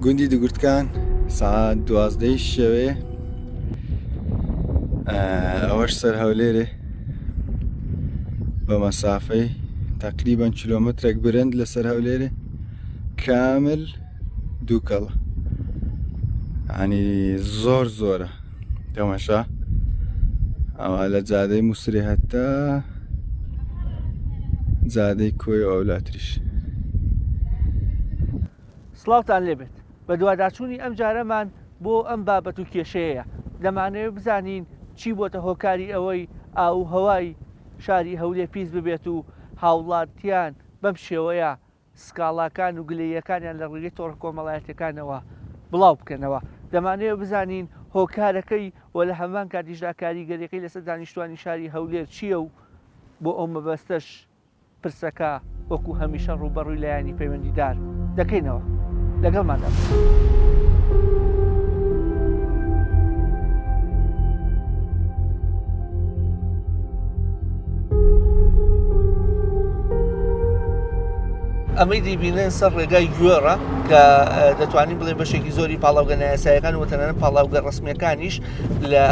گوندی دوگورتکان سعات دوازدەی شەوێ ئەوەش سەر هەولێرێ بە مەسافەی تقریبان کیلۆمەترێک برند لەسەر هەولێرێ کامل دووکەڵ ینی زۆر زۆرە تەماشا ئەوە لە جادەی موسری هەتا جادەی کۆی و ئەولاتریش. سڵاوتان لێبێت بەدواداچوونی ئەم جارەمان بۆ ئەم بابەت و کێشەیەیە دەمانەوێت بزانین چی بۆتە هۆکاری ئەوەی ئاو و هەوای شاری هەولێر پیس ببێت و هاوڵاتیان بەم شێوەیە سکاڵاکان و گلەییەکانیان لە ڕێگەی تۆڕە کۆمەڵایەتیەکانەوە بڵاو بکەنەوە. دەمانەوێت بزانین هۆکارەکەی و لە هەمان کاتیشدا کاریگەریەکەی لەسەر دانیشتوانی شاری هەولێر چییە و بۆ ئەو مەبەستەش پرسەکە وەکو هەمیشە ڕووبەڕووی لایەنی پەیوەندیدار دەکەینەوە. لەگەڵماندا بن. ئەمەی دەیبینن سەر ڕێگای گوێڕە کە دەتوانین بڵێن بەشێکی زۆری پاڵاوگە نایاسایەکان و تەنانەت پاڵاوگە ڕسمیەکانیش لە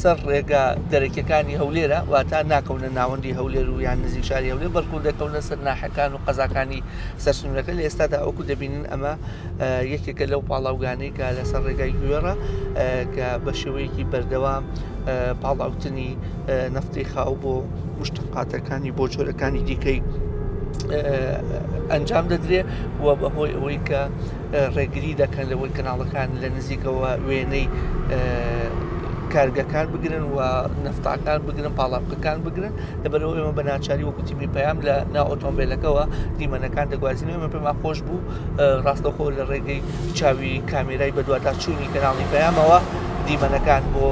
سەر ڕێگا دەرەکیەکانی هەولێرە واتە ناکەونە ناوەندی هەولێر و یان نزیک شاری هەولێر بەڵکو دەکەونە سەر ناحەکان و قەزاکانی سەر سنوورەکە لە ئێستادا ئەوکو دەبینن ئەمە یەکێکە لەو پاڵاوگانەی کە لەسەر ڕێگای گوێڕە کە بە شێوەیەکی بەردەوام پاڵاوتنی نەفتی خاو بۆ مشتقاتەکانی بۆ جۆرەکانی دیکەی ئەنجام دەدرێ و بەهۆی ئەوەی کە ڕێگری دەکەن لەوەی کەناڵەکان لە نزیکەوە وێنەی کارگەکان بگرن و نەفتاکان بگرن پاڵاوگەکان بگرن لەبەرەوە ئێمە بە ناچاری وەکو تیمی پەیام لە ناو ئۆتۆمبیلەکەوە دیمەنەکان دەگوازینەوە ئێمە پێمان خۆش بوو ڕاستەوخۆ لە ڕێگەی چاوی کامێرای بەدواداچوونی کەناڵی پەیامەوە دیمەنەکان بۆ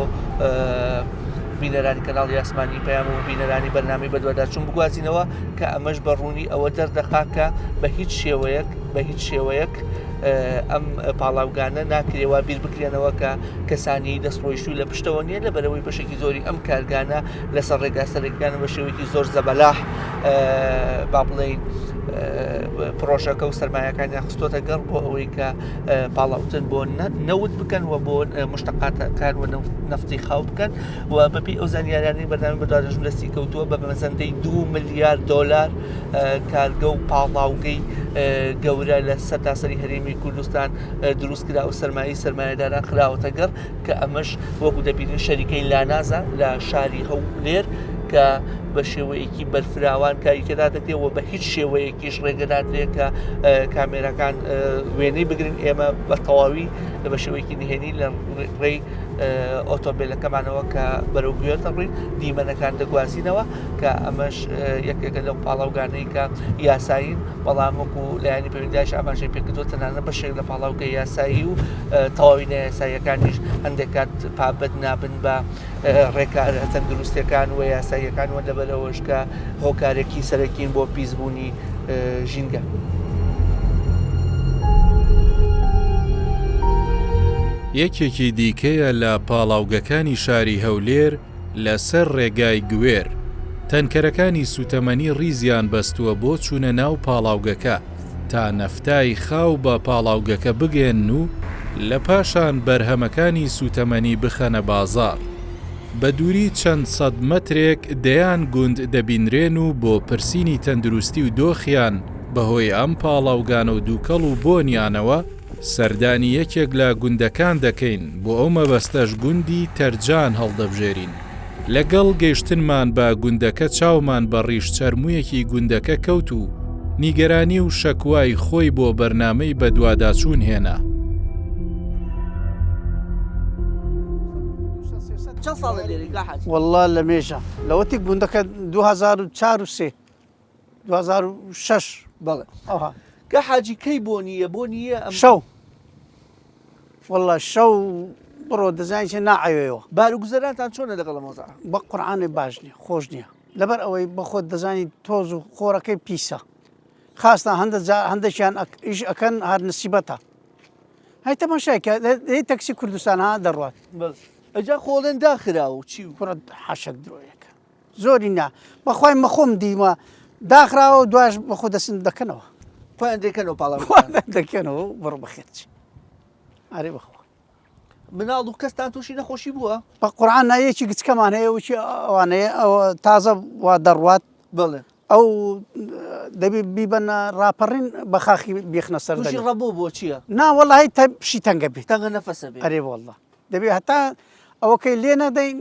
بینەرانی کەناڵی ئاسمانی پەیام و بینەرانی بەرنامەی بەدواداچوون بگوازینەوە کە ئەمەش بە ڕوونی ئەوە دەردەخا کە بە هیچ شێوەیەک بە هیچ شێوەیەک ئەم پاڵاوگانە ناکرێ وا بیر بکرێنەوە کە کەسانی دەستڕۆیشتوو لە پشتەوە نییە لە بەرەوەی بەشێکی زۆری ئەم کارگانە لەسەر ڕێگا سەرەکیان بە شێوەیەکی زۆر زەبەلاح با بڵێین پرۆژەکە و سەرمایەکانیان خستۆتە گەڕ بۆ ئەوەی کە پاڵاوتن بۆ نەوت بکەن و بۆ مشتقاتەکان و نەفتی خاو بکەن و بەپی ئەو زانیارانەی بەرنامەی بەدواداچوون دەستی کەوتووە بە مەزەندەی 2 ملیار دۆلار کارگە و پاڵاوگەی گەورە لە سەرتاسەری هەرێمی کوردستان دروست کرا و سەرمایەی سەرمایەداران خراوەتە گەڕ کە ئەمەش وەکو دەبینین شەریکەی لانازە لە شاری هەولێر کە بە شێوەیەکی بەرفراوان کاری تێدا دەکرێت و بە هیچ شێوەیەکیش ڕێگە نادرێت کە کامێراکان وێنەی بگرن ئێمە بە تەواوی بە شێوەیەکی نهێنی لە ڕێی ئۆتۆمبیلەکەمانەوە کە بەرەو گوێر دەڕۆین دیمەنەکان دەگوازینەوە کە ئەمەش یەکێکە لەو پاڵاوگانەی کە یاسایین بەڵام وەکو لایەنی پەیوەندیداریش ئاماژەی پێکردووە تەنانەت بەشێک لە پاڵاوگە یاسایی و تەواوی نایاساییەکانیش هەندێک کات پابەند نابن بە ڕێکارە تەندروستیەکان و یاساییەکان و لەبەرئەوەش کە هۆکارێکی سەرەکین بۆ پیسبوونی ژینگە. یەکێکی دیکەیە لە پاڵاوگەکانی شاری هەولێر لەسەر ڕێگای گوێر، تەنکەرەکانی سوتەمەنی ڕیزیان بەستووە بۆ چوونە ناو پاڵاوگەکە تا نەفتای خاو بە پاڵاوگەکە بگەیەنن و لە پاشان بەرهەمەکانی سوتەمەنی بخەنە بازاڕ. بە دووری چەند سەد مەترێک دەیان گوند دەبینرێن و بۆ پرسینی تەندروستی و دۆخیان بەهۆی ئەم پاڵاوگانە و دووکەڵ و بۆنیانەوە سەردانی یەکێک لە گوندەکان دەکەین، بۆ ئەو مەبەستەش گوندی تەرجان هەڵدەبژێرین. لەگەڵ گەیشتنمان بە گوندەکە چاومان بە ڕیش چەرموویەکی گوندەکە کەوت و نیگەرانی و شەکوای خۆی بۆ بەرنامەی بەدواداچوون هێنا. چەند ساڵە لێرەی کا حاجی؟ وەڵڵا لە مێژە لەوەتی گوندەکە 2004 و سێ 2006 بەڵێ ئەوها کە حاجی کەی بۆ نییە بۆ نییە ئەم شەو والله شەو بڕۆ دەزانانی چێ ناعەوێەوە بار و گوزەرانتان چۆنە لەگەڵ ئەم وەزعە بە قورعانێ باش نییە خۆش نییە لەبەر ئەوەی بە خۆت دەزانی تۆز و خۆرەکەی پیسە خاستان هەندە جا هەندێکیان ئیش ئەکەن هەر نسیبەتە هەی تەماشای کە دەی تەکسی کوردستان ها دەڕوات بەس ئەجا خۆڵێن داخراوە و چی و کوڕە حەشەک درۆیەکە زۆری نا بەخوای مەخۆم دیمە داخراوە و دواش بەخۆ دەسن دەکەنەوە. خۆیان دەکەنەوە پاڵاوگەکان. خۆیان دەکەنەوە بڕ بەخێر چی. ئەرێ بەخوا. مناڵ و کەستان تووشی نەخۆشی بووە؟ بە قورعان نا یەکی گچکەمان هەیە وچی ئەوانەیە ئەوە تازە وا دەڕوات. بەڵێ. ئەو دەبی بیبەنە ڕاپەڕین بە خاخی بیخنە سەر تووشی ڕەبۆ بووە چییە؟ نا وەڵی پشی تەنگە بێت. تەنگە نەفەسە بێ. ئەرێ وەڵڵا دەبێ هەتا ئەوەکەی لێ نەدەین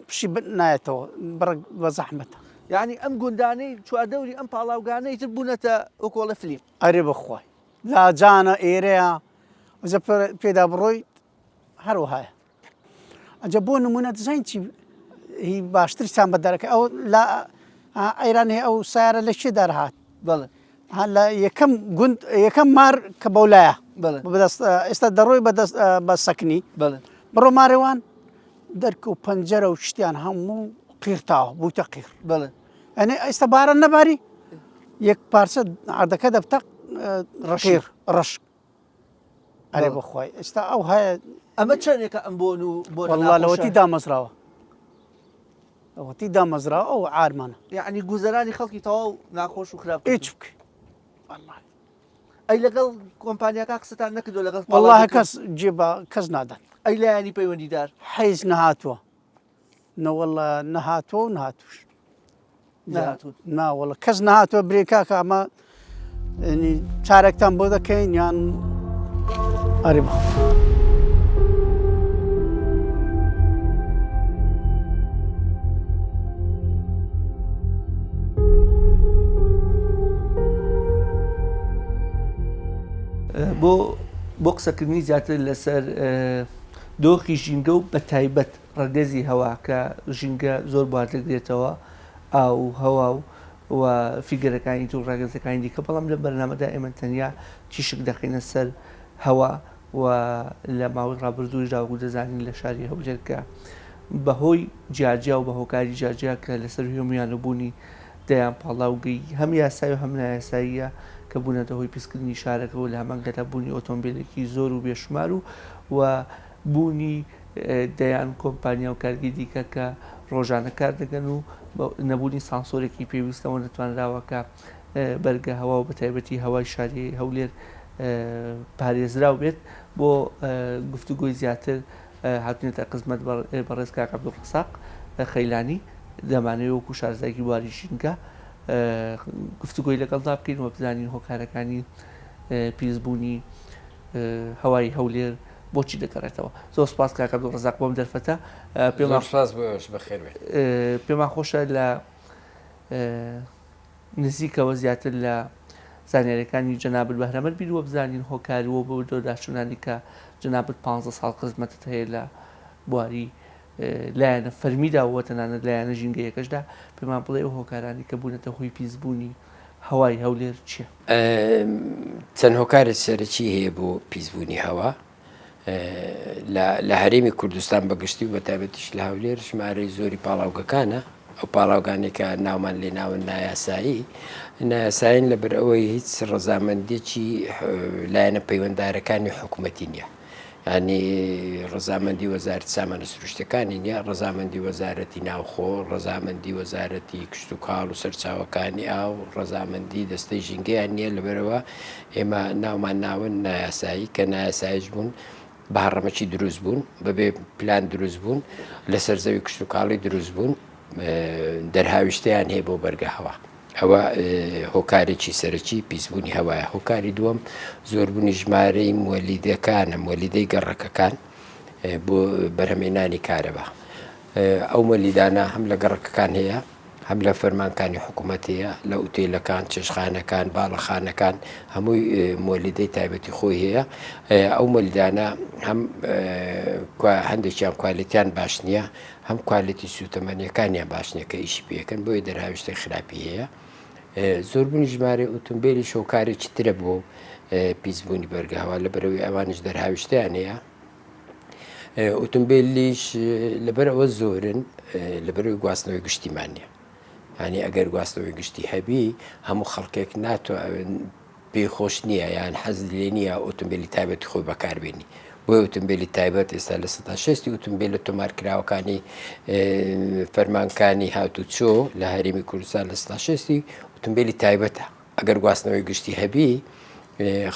پشی نایەتەوە بڕگ بە زەحمەتە. یعنی ئەم گوندانەی چواردەوری ئەم پاڵاوگانەی تر بوونەتە وەکۆڵە فلیم. ئەرێ بەخوای لاجانە ئێرەیە ئەجە پێدا بڕۆیت هەروەهایە ئەجە بۆ نمونە دەزانین چی هی باشترشتان بە دەرەکە ئەو لە ئەیران هەیە ئەو سیارە لە چێ دەرهات بەڵێ لە یەکەم گوند یەکەم مار کە بەولایە بەدەست ئێستا دەڕۆی بەدەست بە سەکنی بەڵێ بڕۆ مارەوان دەرک و پەنجەرە و شتیان هەموو قیرتاوە بووتە قیر بەڵێ ئەنێ ئێستا باران نەباری یەک پارچە عردەکە دەبتە ڕەشیر ڕەش ئەرێ بەخوای ئێستا ئەو هەیە ئەمە چەندێکە ئەم بۆن و بۆ لەوەتی دامەزراوە ئەوەتی دامەزراوە ئەو عارمانە یعنی گوزەرانی خەڵکی تەواو ناخۆش و خراپ هیچ بکە ئەی لەگەڵ کۆمپانیاکە قسەتان نەکردو لەگەڵ والله کەس جێ بە کەس نادەن ئەی لایەنی پەیوەندیدار حیز نەهاتووە نەوەڵا نەهاتووە و نەهاتووش نەهاتوون ناوەڵە کەس نەهاتووە برێ کاکە ئەمە چارەکتان بۆ دەکەین یان ئەرێ بخۆ. بۆ بۆ قسەکردنی زیاتر لەسەر دۆخی ژینگە و بە تایبەت ڕەگەزی هەوا کە ژینگە زۆر بوار دەگرێتەوە، ئاو و هەوا و و فیگەرەکانی تر و ڕەگەزەکانی دیکە، بەڵام لەم بەرنامەدا ئێمە تەنیا تیشک دەخەینە سەر هەوا و لە ماوەی ڕابردووشدا وەکو دەزانین لە شاری هەولێر کە بەهۆی جیاجیا و بە هۆکاری جیاجیا کە لەسەر هێمویانەبوونی دەیان پاڵاوگەی هەم یاسایی و هەم نایاساییە کە بوونەتە هۆی پیسکردنی شارەکە و لە هەمان کاتدا بوونی ئۆتۆمبیلێکی زۆر و بێشومار و و بوونی دەیان کۆمپانیا و کارگەی دیکە کە ڕۆژانە کار دەکەن و نەبوونی سانسۆرێکی پێویستەوە نەتوانراوە کە بەرگە هەوا و بەتایبەتی هەوای شاری هەولێر پارێزراو بێت بۆ گفتوگۆی زیاتر هاتوینەتە خزمەت بەڕێز کاک عەبدولڕەزاق خەیلانی دەمانەوێت وەکو شارەزایەکی بواری ژینگە گفتوگۆی لەگەڵدا بکەین و بزانین هۆکارەکانی پیسبوونی هەوای هەولێر بۆچی دەگەڕێتەوە. زۆر سوپاس کاک عەبدولڕەزاق بۆم دەرفەتە. زۆر سوپاس بۆ ئێوەش بەخێر بێن. پێمان خۆشە لە نزیکەوە زیاتر لە زانیاریەکانی جەنابت بەهرەمەند بین و بزانین هۆکاری و بەدواداچوونانی کە جەنابت 15 ساڵ خزمەتت هەیە لە بواری لایەنە فەرمیدا و تەنانەت لایەنە ژینگەیەکەشدا پێمان بڵێ ئەو هۆکارانی کە بوونەتە هۆی پیسبوونی هەوای هەولێر چییە؟ چەند هۆکارێک سەرەکی هەیە بۆ پیسبوونی هەوا لە هەرێمی کوردستان بەگشتی و بەتایبەتیش لە هەولێر ژمارەی زۆری پاڵاوگەکانە ئەو پاڵاوگانێک کە ناومان لێ ناون نایاسایی نایاسایین لەبەر ئەوەی هیچ ڕەزامەندێکی لایەنە پەیوەندارەکانی حکوومەتی نییە. یانی ڕەزامەندی وەزارەتی سامانە سروشتیەکانی نیە، ڕەزامەندی وەزارەتی ناوخۆ، ڕەزامەندی وەزارەتی کشتوکاڵ و سەرچاوەکانی ئاو، ڕەزامەندی دەستەی ژینگەیان نیە، لەبەرئەوە ئێمە ناومان ناون نایاسایی، کە نایاسایش بوون بە هەڕەمەکی دروست بوون، بەبێ پلان دروست بوون، لەسەر زەوی کشتوکاڵی دروست بوون، دەرهاویشتەیان هەیە بۆ بەرگە هەوا. ئەوە هۆکارێکی سەرەکی پیسبوونی هەوایە، هۆکاری دووەم زۆربوونی ژمارەی موەلیدەکانە، موەلیدەی گەڕەکەکان بۆ بەرهەمێنانی کارەبا. ئەو مۆلیدانە هەم لە گەڕەکەکان هەیە، هەم لە فەرمانکانی حکوومەت هەیە، لە ئوتێلەکان، چێشخانەکان، باڵەخانەکان هەمووی مۆلیدەی تایبەتی خۆی هەیە. ئەو مۆلیدانە هەم هەندێکیان کوالێتیان باش نییە، هەم کوالێتی سووتەمەنیەکانیان باش نیە کە ئیشی پێکەن بۆیە دەرهاویشتەی خراپی هەیە زۆربوونی ژمارەی ئۆتۆمبیلی شۆکارێکی ترە بۆ پیسبوونی بەرگەهەوا لە بەرەوەی ئەوانش دەرهاویشتیان هەیە ئۆتۆمبیلیش لەبەر ئەوە زۆرن لەبەرەوەی گواستنەوەی گشتیمان نیە یانی ئەگەر گواستنەوەی گشتی هەبی هەموو خەڵکێک ناتوانێت پێی خۆش نییە یان حەز لێ نییە ئۆتۆمبیلی تایبەتی خۆی بەکاربێنی بۆیە ئۆتۆمبیلی تایبەت ئێستا 60% ئۆتۆمبیلە تۆمارکراوەکانی فەرمانکانی هاتوچۆ لە هەرێمی کوردستان 60% ئۆتۆمبیلی تایبەتە. ئەگەر گواستنەوەی گشتی هەبی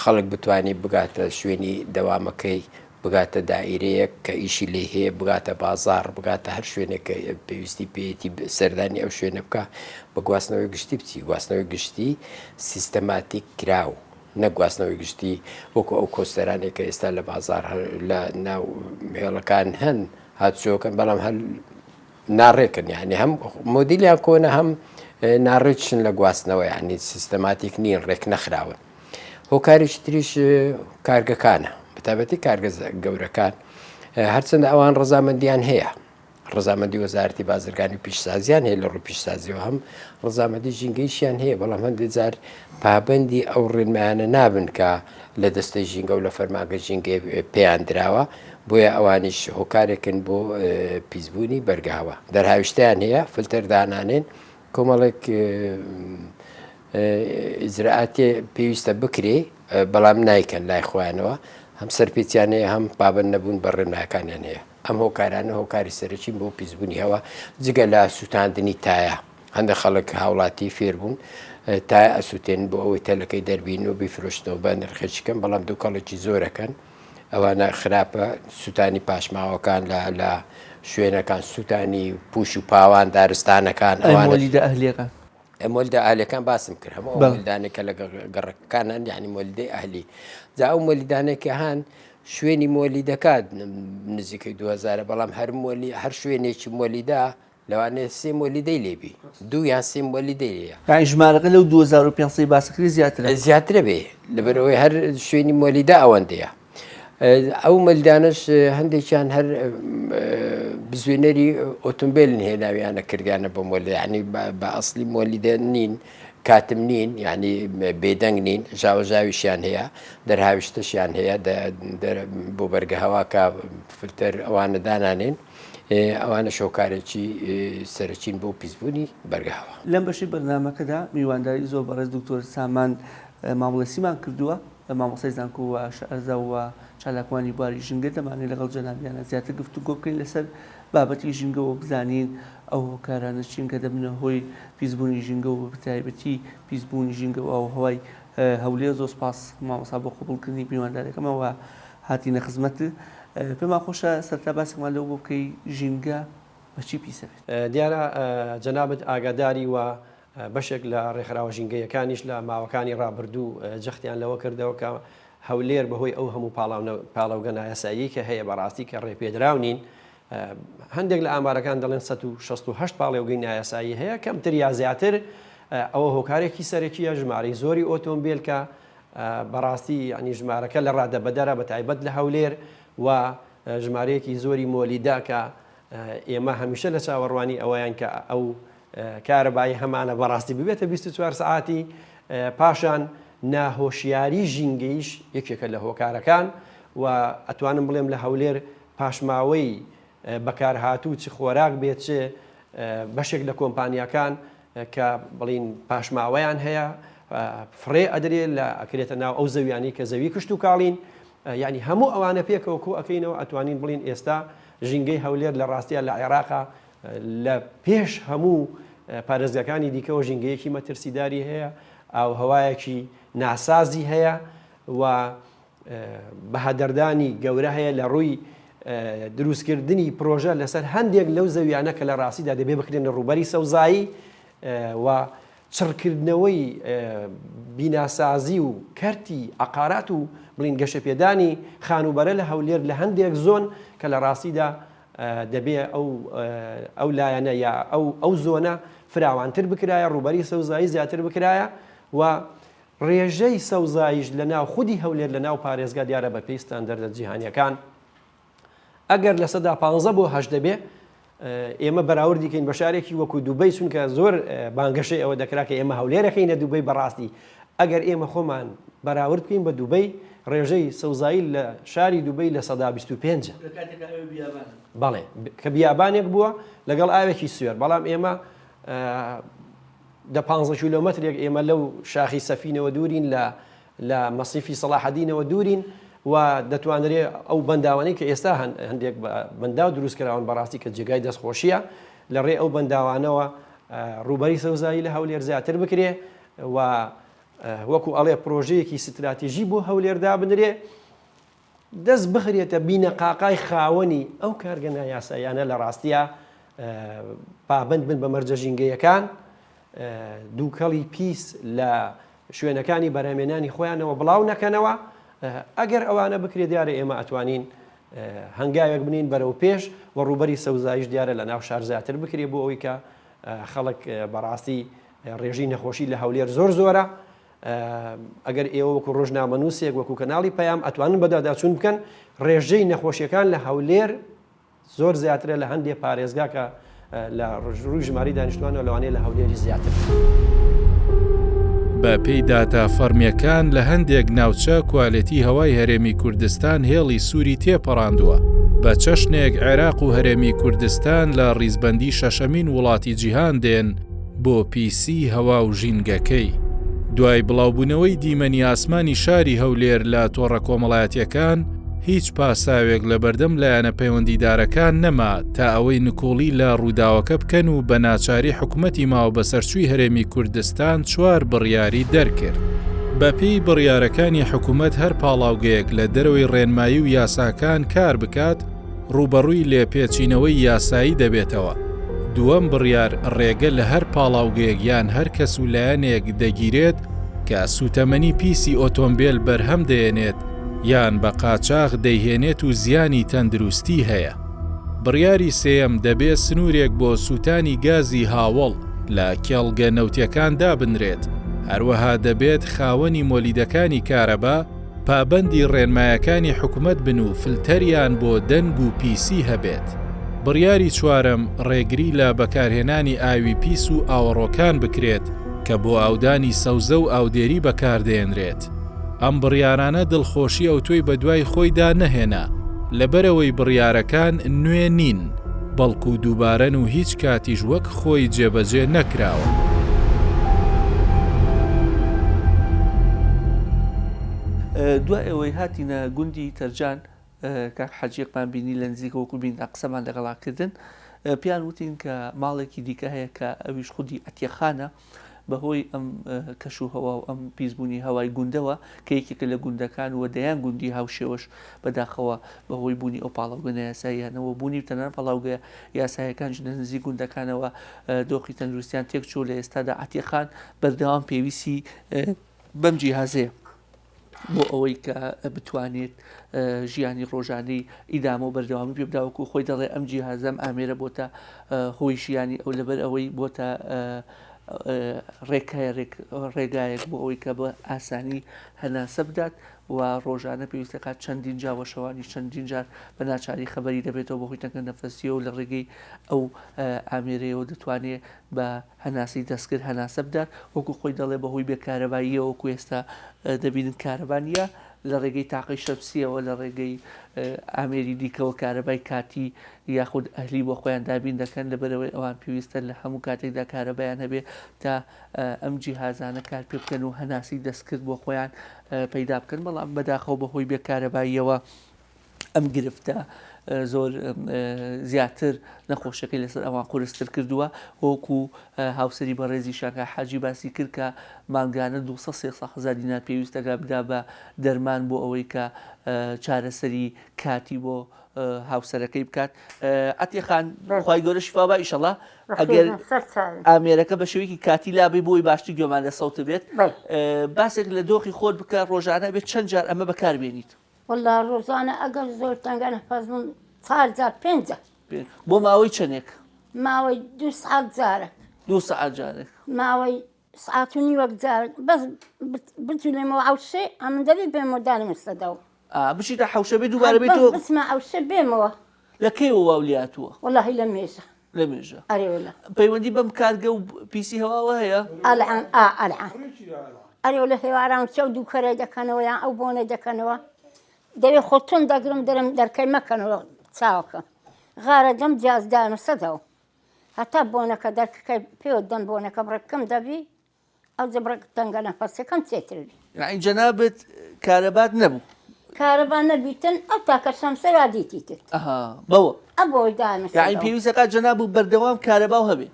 خەڵک بتوانێت بگاتە شوێنی دەوامەکەی بگاتە دائیرەیەک کە ئیشی لێ هەیە بگاتە بازاڕ بگاتە هەر شوێنێک کە پێویستی پێیەتی سەردانی ئەو شوێنە بکە بە گواستنەوەی گشتی بچی گواستنەوەی گشتی سیستەماتیک کراو نەک گواستنەوەی گشتی وەکو ئەو کۆستەرانێک کە ئێستا لە بازار لە ناو هێڵەکان هەن هاتوچۆکەن بەڵام هەر ناڕێکن یعنی هەم مۆدیلیان کۆنە هەم ناڕێکشن لە گواستنەوە یعنی سیستەماتیک نین ڕێک نەخراون هۆکارێکی تریش کارگەکانە بەتابەتی کارگە گەورەکان هەرچەندە ئەوان ڕەزامەندیان هەیە ڕزامەندی وەزارەتی بازرگانی و پیشسازیان هەیە لە ڕووی پیشسازیەوە هەم ڕزامەندی ژینگەیشیان هەیە بەڵام هەندێک جار پابندی ئەو ڕێنمایانە نابن کە لە دەستەی ژینگە و لە فەرمانگە ژینگەی پێیان دراوە بۆیە ئەوانیش هۆکارێکن بۆ پیسبوونی بەرگەهەوا. دەرهاویشتەیان هەیە، فلتەر دانانێن، کۆمەڵێک ئیجرائاتێ پێویستە بکرێ بەڵام نایکەن لای خۆیانەوە، هەم سەرپێچیان هەیە هەم پابەند نەبوون بە ڕێنمایەکانیان هەیە. ئەم هۆکارانە هۆکاری سەرەکین بۆ پیسبوونی هەوا جگە لە سووتاندنی تایە. هەندێک خەڵک هاوڵاتی فێربوون تایە ئەسووتێنن بۆ ئەوەی تەلەکەی دەربینن و بیفرۆشنەوە بە نرخێکی کەم بەڵام دووکەڵێکی زۆرەکەن. ئەوانە خراپە سوتانی پاشماوەکان لە لە شوێنەکان سوتانی پوش و پاوان دارستانەکان ئەوانە مۆلیدە ئەهلیەکان مۆلیدە ئەهلیەکان باسم کرد هەموو ئەو مۆلیدانەی کە لە گەڕەکەکانن یعنی مۆلیدەی ئەهلی جا ئەو مۆلیدانەی کە هەن شوێنی مۆلیدەکە نزیکەی 2000 بەڵام هەر مۆلی هەر شوێنێکی مۆلیدە لەوانەیە سێ مۆلیدەی لێبی دوو یان سێ مۆلیدەی لێیە. یانی ژمارەکە لەو 2500 باسەکرێ زیاترە؟ زیاترە بێ لەبەرئەوەی هەر شوێنی مۆلیدە ئەوەندەیە. ئەو مۆلیدانەش هەندێکیان هەر بزوێنەری ئۆتۆمبێلن هێناویانە کردیانە بە مۆلیدە یانی بە ئەسلی مۆلیدە نین کاتم نین یانی بێدەنگ نین ژاوەژاویشیان هەیە دەرهاویشتەشیان هەیە بۆ بەرگەهەوا کە فلتەر ئەوانە دانانێن. ئەوانەش هۆکارێکی سەرەکین بۆ پیسبوونی بەرگەهەوا. لەم بەشەی بەرنامەکەدا میوانداری زۆر بەڕێز دکتۆر سامان مامڵێسیمان کردووە، مامۆستای زانکۆ و شارەزا و چالاکوانی بواری ژینگە، دەمانەوێت لەگەڵ جەنابیانە زیاتر گفتوگۆ بکەین لەسەر بابەتی ژینگە و بزانین ئەو هۆکارانە چین کە دەبنە هۆی پیسبوونی ژینگە و بەتایبەتی پیسبوونی ژینگە و ئاووهەوای هەولێر. زۆر سوپاس مامۆستا بۆ قبوڵکردنی میوانداریەکەمان و هاتینە خزمەتت. پێمان خۆشە سەرەتا باسێکمان لەوە بۆ بکەی ژینگە بە چی پیسە بێت؟ دیارە جەنابت ئاگاداری و بەشێک لە ڕێکخراوە ژینگەیەکانیش لە ماوەکانی ڕابردوو جەختیان لەوە کردەوە کە هەولێر بەهۆی ئەو هەموو پاڵاوگە نایاساییەی کە هەیە بەڕاستی کە ڕێپێدراو نین هەندێک لە ئامارەکان دەڵێن 168 پاڵێوگەی نایاسایی هەیە کەمتر یا زیاتر ئەوە هۆکارێکی سەرەکیە ژمارەی زۆری ئۆتۆمبیل کە بەڕاستی یانی ژمارەکە لە ڕادەبەدەرە بە تایبەت لە هەولێر و ژمارەیەکی زۆری مۆلیدە کە ئێمە هەمیشە لە چاوەڕوانی ئەوەیان کە ئەو کارەبایی هەمانە بەڕاستی ببێتە 24 سعاتی پاشان ناهۆشیاری ژینگەیش یەکێکە لە هۆکارەکان و ئەتوانم بڵێم لە هەولێر پاشماوەی بەکارهاتوو چ خۆراک بێت چ بەشێک لە کۆمپانیاکان کە بڵین پاشماوەیان هەیە فڕێ ئەدرێ لە ئەکرێتە ناو ئەو زەویانەی کە زەوی کشت و کاڵین یعنی هەموو ئەوانە پێکەوە کۆ ئەکەینەوە ئەتوانین بڵین ئێستا ژینگەی هەولێر لە ڕاستیە لە عێراقا لە پێش هەموو پارێزگاکانی دیکەوە ژینگەیەکی مەترسیداری هەیە ئاوهەوایەکی ناسازی هەیە و بەهەدەردانی گەورە هەیە لە ڕووی دروستکردنی پرۆژە لەسەر هەندێک لەو زەویانە کە لە ڕاستیدا دەبێ بکرێنە ڕووبەری سەوزایی و چڕکردنەوەی بیناسازی و کەرتی عقارات و بڵین گەشەپێدانی خانووبەرە لە هەولێر لە هەندێک زۆن کە لە ڕاستیدا دەبێ ئەو ئەو لایەنە یا ئەو ئەو زۆنە فراوانتر بکرایە ڕووبەری سەوزایی زیاتر بکرایە و ڕێژەی سەوزاییش لە ناو خودی هەولێر لە ناو پارێزگا دیارە بە پێی ستاندەردە جیهانیەکان ئەگەر 15% بۆ 18 بێ ئێمە بەراوردی کەین بە شارێکی وەکو دوبەی چونکە زۆر بانگەشەی ئەوە دەکرا کە ئێمە هەولێرەکەینە دوبەی بەڕاستی ئەگەر ئێمە خۆمان بەراورد بکەین بە دوبەی ڕێژەی سەوزایی لە شاری دوبەی 25% بەڵێ کە بیابانێک بووە لەگەڵ ئاوێکی سوێر بەڵام ئێمە دە پانزە کیلۆمەترێک ئێمە لەو شاخی سەفینەوە دوورین لە لە مەسیفی سەڵاحەدینەوە دوورین و دەتوانرێ ئەو بەنداوانەی کە ئێستا هەن هەندێک بەنداو دروست کراون بەڕاستی کە جێگای دەستخۆشیە لە ڕێ ئەو بەنداوانەوە ڕووبەری سەوزایی لە هەولێر زیاتر بکرێ و. وەکو ئەڵێ پرۆژەیەکی ستراتیژی بۆ هەولێر دابنرێ، دەست بخرێتە بینەقاقای خاوەنی ئەو کارگە نایاساییانە لە ڕاستیا پابەند بن بە مەرجە ژینگەیەکان، دووکەڵی پیس لە شوێنەکانی بەرهەمێنانی خۆیانەوە بڵاو نەکەنەوە، ئەگەر ئەوانە بکرێ دیارە ئێمە ئەتوانین هەنگاوێک بنین بەرەو پێش و ڕووبەری سەوزاییش دیارە لە ناو شار زیاتر بکرێ بۆ ئەوەی کە خەڵک بەڕاستی ڕێژەی نەخۆشی لە هەولێر زۆر زۆرە ئەگەر ئێوە وەکو ڕۆژنامەنووسێک وەکو کەناڵی پەیام ئەتوانن بەدواداچوون بکەن ڕێژەی نەخۆشیەکان لە هەولێر زۆر زیاترە لە هەندێک پارێزگا کە لە ڕووی ژماری دانیشتوانەوە لەوانەیە لە هەولێری زیاتر. بە پێی داتا فەڕمیەکان لە هەندێک ناوچە کوالێتی هەوای هەرێمی کوردستان هێڵی سووری تێپەڕاندووە، بە چەشنێک عێراق و هەرێمی کوردستان لە ڕیزبەندی شەشەمین وڵاتی جیهان دێن بۆ پیسیی هەوا و ژینگەکەی. دوای بڵاوبوونەوەی دیمەنی ئاسمانی شاری هەولێر لە تۆڕە کۆمەڵایەتیەکان، هیچ پاساوێک لەبەردەم لایەنە پەیوەندیدارەکان نەما تا ئەوەی نکوڵی لە ڕووداوەکە بکەن و بە ناچاری حکومەتی ماوەبەسەرچووی هەرێمی کوردستان چوار بڕیاری دەرکرد. بەپێی بڕیارەکانی حکومەت هەر پاڵاوگەیەک لە دەرەوەی ڕێنمایی و یاساکان کار بکات ڕووبەڕووی لێپێچینەوەی یاسایی دەبێتەوە. دووەم بڕیار ڕێگە لە هەر پاڵاوگەیەک یان هەر کەس و لایەنێک دەگیرێت کە سووتەمەنی پیسی ئۆتۆمبێل بەرهەم دەێنێت یان بە قاچاخ دەیهێنێت و زیانی تەندروستی هەیە. بڕیاری سێیەم دەبێ سنوورێک بۆ سووتانی گازی هاوەڵ لە کێڵگە نەوتیەکان دابنرێت، هەروەها دەبێت خاوەنی مۆلیدەکانی کارەبا پابەندی ڕێنمایەکانی حکومەت بن و فلتەریان بۆ دەنگ و پیسی هەبێت. بڕیاری چوارەم ڕێگری لە بەکارهێنانی ئاوی پیس و ئاوەڕۆکان بکرێت کە بۆ ئاودانی سەوزە و ئاودێری بەکاردەێنرێت. ئەم بڕیارانە دڵخۆشی ئەوتۆی بەدوای خۆیدا نەهێنا، لەبەرئەوەی بڕیارەکان نوێ نین، بەڵکو دووبارەن و هیچ کاتیش وەک خۆی جێبەجێ نەکراوە. دوای ئەوەی هاتینە گوندی تەرجان کاک حەجیەکمان بینی لە نزیکەوە وەکو بینرا قسەمان لەگەڵا کردن پێیان وتین کە ماڵێکی دیکە هەیە کە ئەویش خودی عەتیەخانە بەهۆی ئەم کەش و هەوا و ئەم پیسبوونی هەوای گوندەوە کە یەکێکە لە گوندەکان و دەیان گوندی هاوشێوەش بەداخەوە بەهۆی بوونی ئەو پاڵاوگە نایاساییانەوە بوونی تەنانەت پاڵاوگە یاسایەکانیش لە نزیک گوندەکانەوە دۆخی تەندروستیان تێکچوو لە ئێستادا عەتیەخان بەردەوام پێویستی بەم جیهازەیە. بۆ ئەوەی کە بتوانێت ژیانی ڕۆژانەی ئیدامە و بەردەوامی پێ بدا وەکو خۆی دەڵێ ئەم جیهازەم ئامێرە بۆتە هۆی ژیانی ئەو لەبەر ئەوەی بۆتە ڕێکایەک ڕێگایەک بۆ ئەوەی کە بە ئاسانی هەناسە بدات و ڕۆژانە پێویستەکات چەندین جا وە شەوانی چەندین جار بە ناچاری خەبەری دەبێتەوە بەهۆی تەنگە نەفەسیەوە لە ڕێگەی ئەو ئامێرەیەوە دەتوانێت بە هەناسەی دەستکرد هەناسە بدات، وەکو خۆی دەڵێ بەهۆی بێ کارەباییەوە وەکو ئێستا دەبینن کارەبا نییە، لە ڕێگەی تاقەی شەمسییەوە لە ڕێگەی ئامێری دیکەوە کارەبای کاتی یاخود ئەهلی بۆ خۆیان دابین دەکەن، لەبەرئەوەی ئەوان پێویستە لە هەموو کاتێکدا کارەبایان هەبێ تا ئەم جیهازانە کار پێ بکەن و هەناسەی دەستکرد بۆ خۆیان پەیدا بکەن، بەڵام بەداخەوە بەهۆی بێ کارەباییەوە ئەم گرفتە زۆر زیاتر نەخۆشیەکەی لەسەر ئەوان قورستر کردووە وەکو هاوسەری بەڕێزی شاکا حاجی باسی کرد کە مانگانە 200 300 هەزار دینار پێویستەکە بدا بە دەرمان بۆ ئەوەی کە چارەسەری کاتی بۆ هاوسەرەکەی بکات عەتیە خان خوای گەورە شفا با ئیشەڵا ئەگەر ئامێرەکە بە شێوەیەکی کاتی لابەی بۆی باشتر گوێمان لە سەوت بێت باسێک لە دۆخی خۆت بکە ڕۆژانە بێت چەند جار ئەمە بەکاربێنیت وەڵا ڕۆژانە ئەگەر زۆر تەنگە نەفەس بووم چار جار پێنج جار. بۆ ماوەی چەنێک؟ ماوەی دوو سەعات جارێک. دوو سەعات جارێک. ماوەی سەعات و نیوەک جارێک بەس بجولێمەوە عەوشێ ئەمن دەبێ بێمەوە دانم سەدەوە. ئا بچیتە حەوشە بێ دووبارە بێیتەوە. بەس بچمە عەوشێ بێمەوە. لە کەیەوە واو لێهاتووە؟ وەڵاهی لە مێژە. لە مێژە. ئەرێ وەلا. پەیوەندی بەم کارگە و پیسی هەواوە هەیە؟ ئەلعان ئا ئەلعان. ئەرێ وەلا هێواران چەو دووکەرەی دەکەنەوە یان ئەو بۆنەی دەکەنەوە دەوێ خۆ توند دەگرم دەرم دەرکەی مەکەنەوە چاوەکەم غارە دەم جیاز دایمە سەدەوە هەتا بۆنەکە دەرکەکەی پێوە دەم بۆنەکە بڕێکم دەبی ئەوجە بڕێک تەنگە نەفەسەکەم چێتر بی. یەعنی جەنابت کارەبات نەبوو؟ کارەبا نەبیتن ئەو تاکە شەمسە وا دیتیتت. ئەها بەوە. ئە بۆی دایمە سەرەوە. یەعنی پێویستە کات جەنابو بەردەوام کارەباو هەبێ؟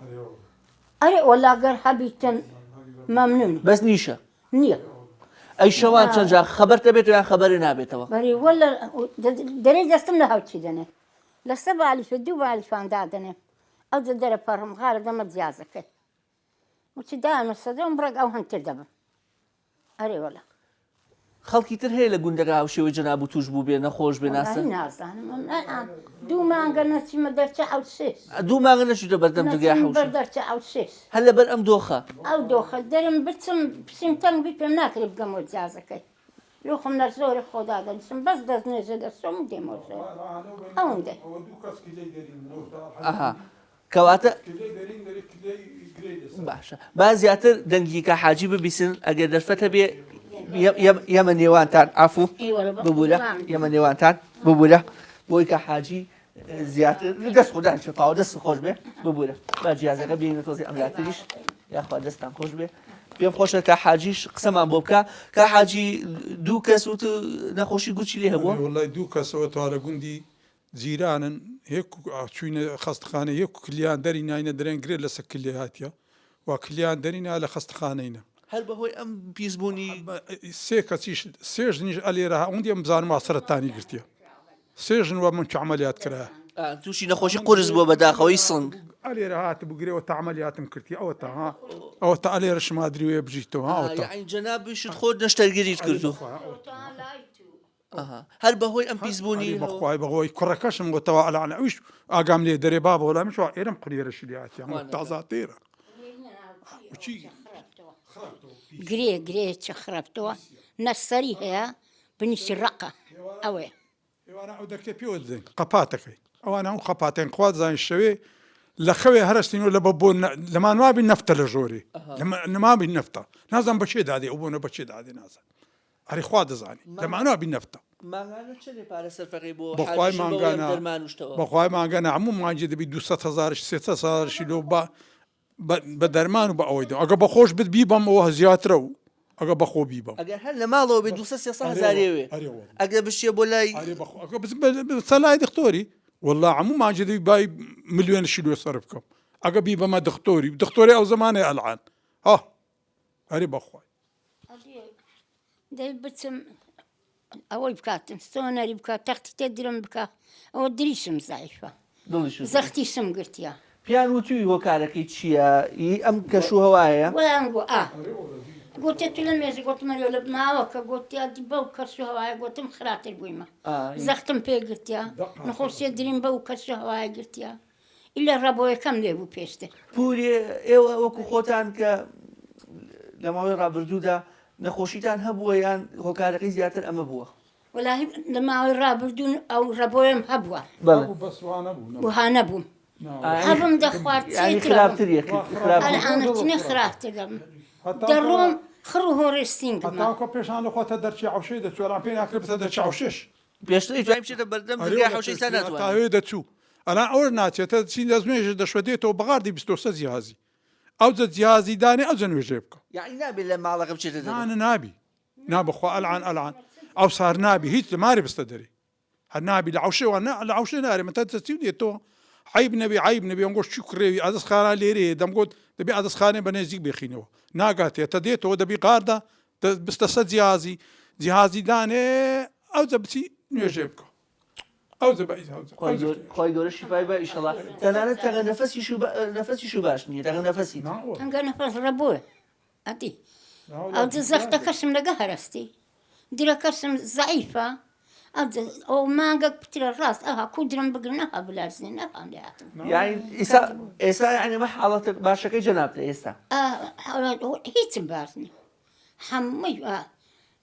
ئەرێ وەلا گەر هەبیتن مەمنونم. بەس نیشە؟ نییە. ئەی شەوان چەند جار خەبەرت دەبێتەوە یان خەبەرت نابێتەوە؟ بەری وەللە دەرێ دەستم لە هەوچی دەنێ لەسە بالیفە دوو بالیفان دادەنێم ئەوجە دەرەپەڕم غارە دەمە جیازەکەی وتی دایمە سەدەم بڕێک ئەو هەنتر دەبم ئەرێ وەلا. خەڵکی تر هەیە لە گوندەکە هاوشێوەی جەنابو توش بووبێ نەخۆش بێ ناسن؟ وەڵاهی نازانم ئەم ئەلئان دوو مانگە نەچیمە دەرچە عەوسێس. دوو مانگە نەچوویتە بەردەم دەرگای نەچم حەوشە؟ بەر دەرچە عەوسێس. هەر لەبەر ئەم دۆخە؟ ئەو دۆخە دەرم بچم پسیم تەنگ بی پێم ناکرێ بگەمەوە جیازەکەی لۆ خۆم لە زۆرێ خۆ دادەنیشم بەس دەست نوێژە دەچۆم و دێمەوە زۆر ئەوەندەی. ئەها کەواتە باشە با زیاتر دەنگی کا حاجی ببیسن ئەگەر دەرفەت هەبێ یەمە نێوانتان عفو ببوورە یەمە نێوانتان ببوورە بۆی کە حاجی زیاتر دەست خوددان شفاوە دەست خۆش بێ ببوورە با جیازەکە بینە تۆزی ئەملاتریش یاخوا دەستان خۆش بێ پێم خۆشە کە حاجیش قسەمان بۆ بکە کە حاجی دوو کەس وت نەخۆشی گوچی لێ هەبووە وڵی دوو کەسەوە تا لە گوندی جیرانن هێک چوینە خەستخانە یەک کلیان دەری ناینە درێن گرێ لەسە کلێ هاتیە وا کلیان دەری نا لە خەستخانەینە. هەر بەهۆی ئەم پیس بوونی. سێ کەسیش سێ ژنیش ئەلێرە ها ئەوەندی ئەم بزانم وا سەرەتانی گرتیە سێ ژن وا من عەمەلیات کرایە. تووشی نەخۆشی قورس بووە بەداخەوەی سنگ. ئەلێرە هاتبوو گرێ وە تا عەمەلیاتم کردی ئەوەتا ها ئەوەتا ئەلێرە شما دریوێ بژیتەوە ها ئەوەتا. یەعنی جەنابیشت خۆت نەشتەرگەریت کردوو. هەر بەهۆی ئەم پیسبوونی ئەرێ بەخوای بەهۆی کوڕەکەشم وتەوە ئەلان ئەویش ئاگام لێ دەرێ بابە وەلا منش وا ئێرەم قولێرەشی لێ هاتیە هەموو تازاتێرە وچی گرێ گرێ چ خراپتەوە نە سەری هەیە بنیشی ڕەقە ئەوەیە ئێوارە ئەو دەرکێ پێوە دەدەین قەپاتەکەی ئەوان هەموو قەپاتێن خوا دەزانین شەوێ لە خەوێ هەرستین و لە بە بۆ لەمان وابی نەفتە لە ژۆرێ نەمابی نەفتە نازانم بەچێ دادێ ئەو بۆنە بەچێ دادێ نازانم ئەرێ خوا دەزانی لە مانا بی نەفتە. مانگانە چەنێ پارە سەرفەکەی بۆ بەخوای حاجی ژن بەوەی مانگانە دەرمان و شتەوە؟ بەخوای مانگانە هەموو مانگێ دەبی 200 هەزارش 300 هەزارشی لۆ بە بە بە دەرمان و بە ئەوەی دەم ئەگە بەخۆش بت بیبەم ئەوە زیاترە و ئەگە بەخۆ بیبەم ئەگەر هەر لە ماڵەوە بێ 200 300 ئەرێ هەزارێ وێ ئەرێ وەڵا ئەگەر بشیە بۆ لای ئەرێ بەخۆ ئەگە بچم بە بچە لای دختۆری وەڵا هەموو مانگێ دەبی بای ملیۆنشی لۆ سەرف بکەم ئەگە بیبەمە دختۆری دختۆری ئەو زەمانەی ئەلعان ها ئەرێ بەخوای. دەی بچم ئەوەی بکاتن سۆنەری بکە تەختی تێ درم بکە ئەوە دریشم زایفە زەختیشم گرتیە. پێیان وتووی هۆکارەکەی چییە ی ئەم کەش و هەوایە؟ وەیان گۆ ئا گۆتێ تو لە مێژە گۆتم ئەرێ لە ماوەکە گۆتیا دی بەو کەش و هەوایە گۆتم خراتر بوویمە زەختم پێ گرتیە نەخۆشیە دریم بەو کەش و هەوایە گرتیە ئیلا ڕەبۆیەکەم لێ بوو پێشتر. پورێ ئێوە وەکو خۆتان کە لە ماوەی ڕابردوودا نەخۆشیتان هەبووە یان هۆکارەکەی زیاتر ئەمە بووە؟ وەلاهی لە ماوەی ڕابردوو ئەو ڕەبۆیەم هەبووە. بەڵێ. وها نەبووم. هەبم دەخوارد یانی چێتر خراپتر یەک خراپ ئەلئانە چنێ خراپتر دەبم دەڕۆم خڕ و هۆڕێ سینگمە. هەتاکۆ پێشان لە خۆتە دەرچی عەوشەی دەچوو ئەلان پێی ناکرێ بچێتە دەرچی عەوشەش. پێشتر ئەیتوانی بچێتە بەردەم ئەرێ دەرگای وەڵا حەوشەی ئیستا پێشتر ناتوانێ. هەتا دەچوو ئەلان ئەوەش ناچێتە چین دەست نوێژ دەشوە دێتەوە بەغاردی بستۆسە جیهازی ئەوجە جیهازی دانێ ئەوجە نوێژێ بکە. یەعنی نابێ لە ماڵەکە بچێتە دەرێ. نا نا نابی نا بەخوا ئەلعان ئەلعان ئەوسار نابی هیچ لە مارێ بستە دەرێ هەر نابی لە عەوشێ وا نا لە عەوشێ نارێ مەتا دەچی و دێتەوە عەیب نەبی عەیب نەبی ئەمگۆ چی کڕێوی ئادەس خانە لێرەیە دەمگۆت دەبی ئادەس خانێ بە نێزیک بێخینەوە ناگاتێ تە دێتەوە دەبی قاردا دەست بستە سەر جیهازی جیهازی دانێ ئەوجە بچی نوێژێ بکە ئەوجە بە ئەوجە خوای گەورە خوای گەورە شیفای با ئیشەڵا تەنانەت تەنگە نەفەسیش و نەفەسیش و باش نییە تەنگە نەفەسی تەنگە نەفەس ڕەبۆ ئەدی ئەوجە زەختەکەشم لەگە هەرستی درەکەشم زەعیفە ئەوجە ئەو مانگەک پترە ڕاست ئەها کو درم بگرن ئەها بلەرزێن ئەها لێ هاتم یانی ئیسا ئێستا یانی ئەمە حاڵەتە باشەکەی جەنابتە ئێستا هیچم باش نییە هەمووی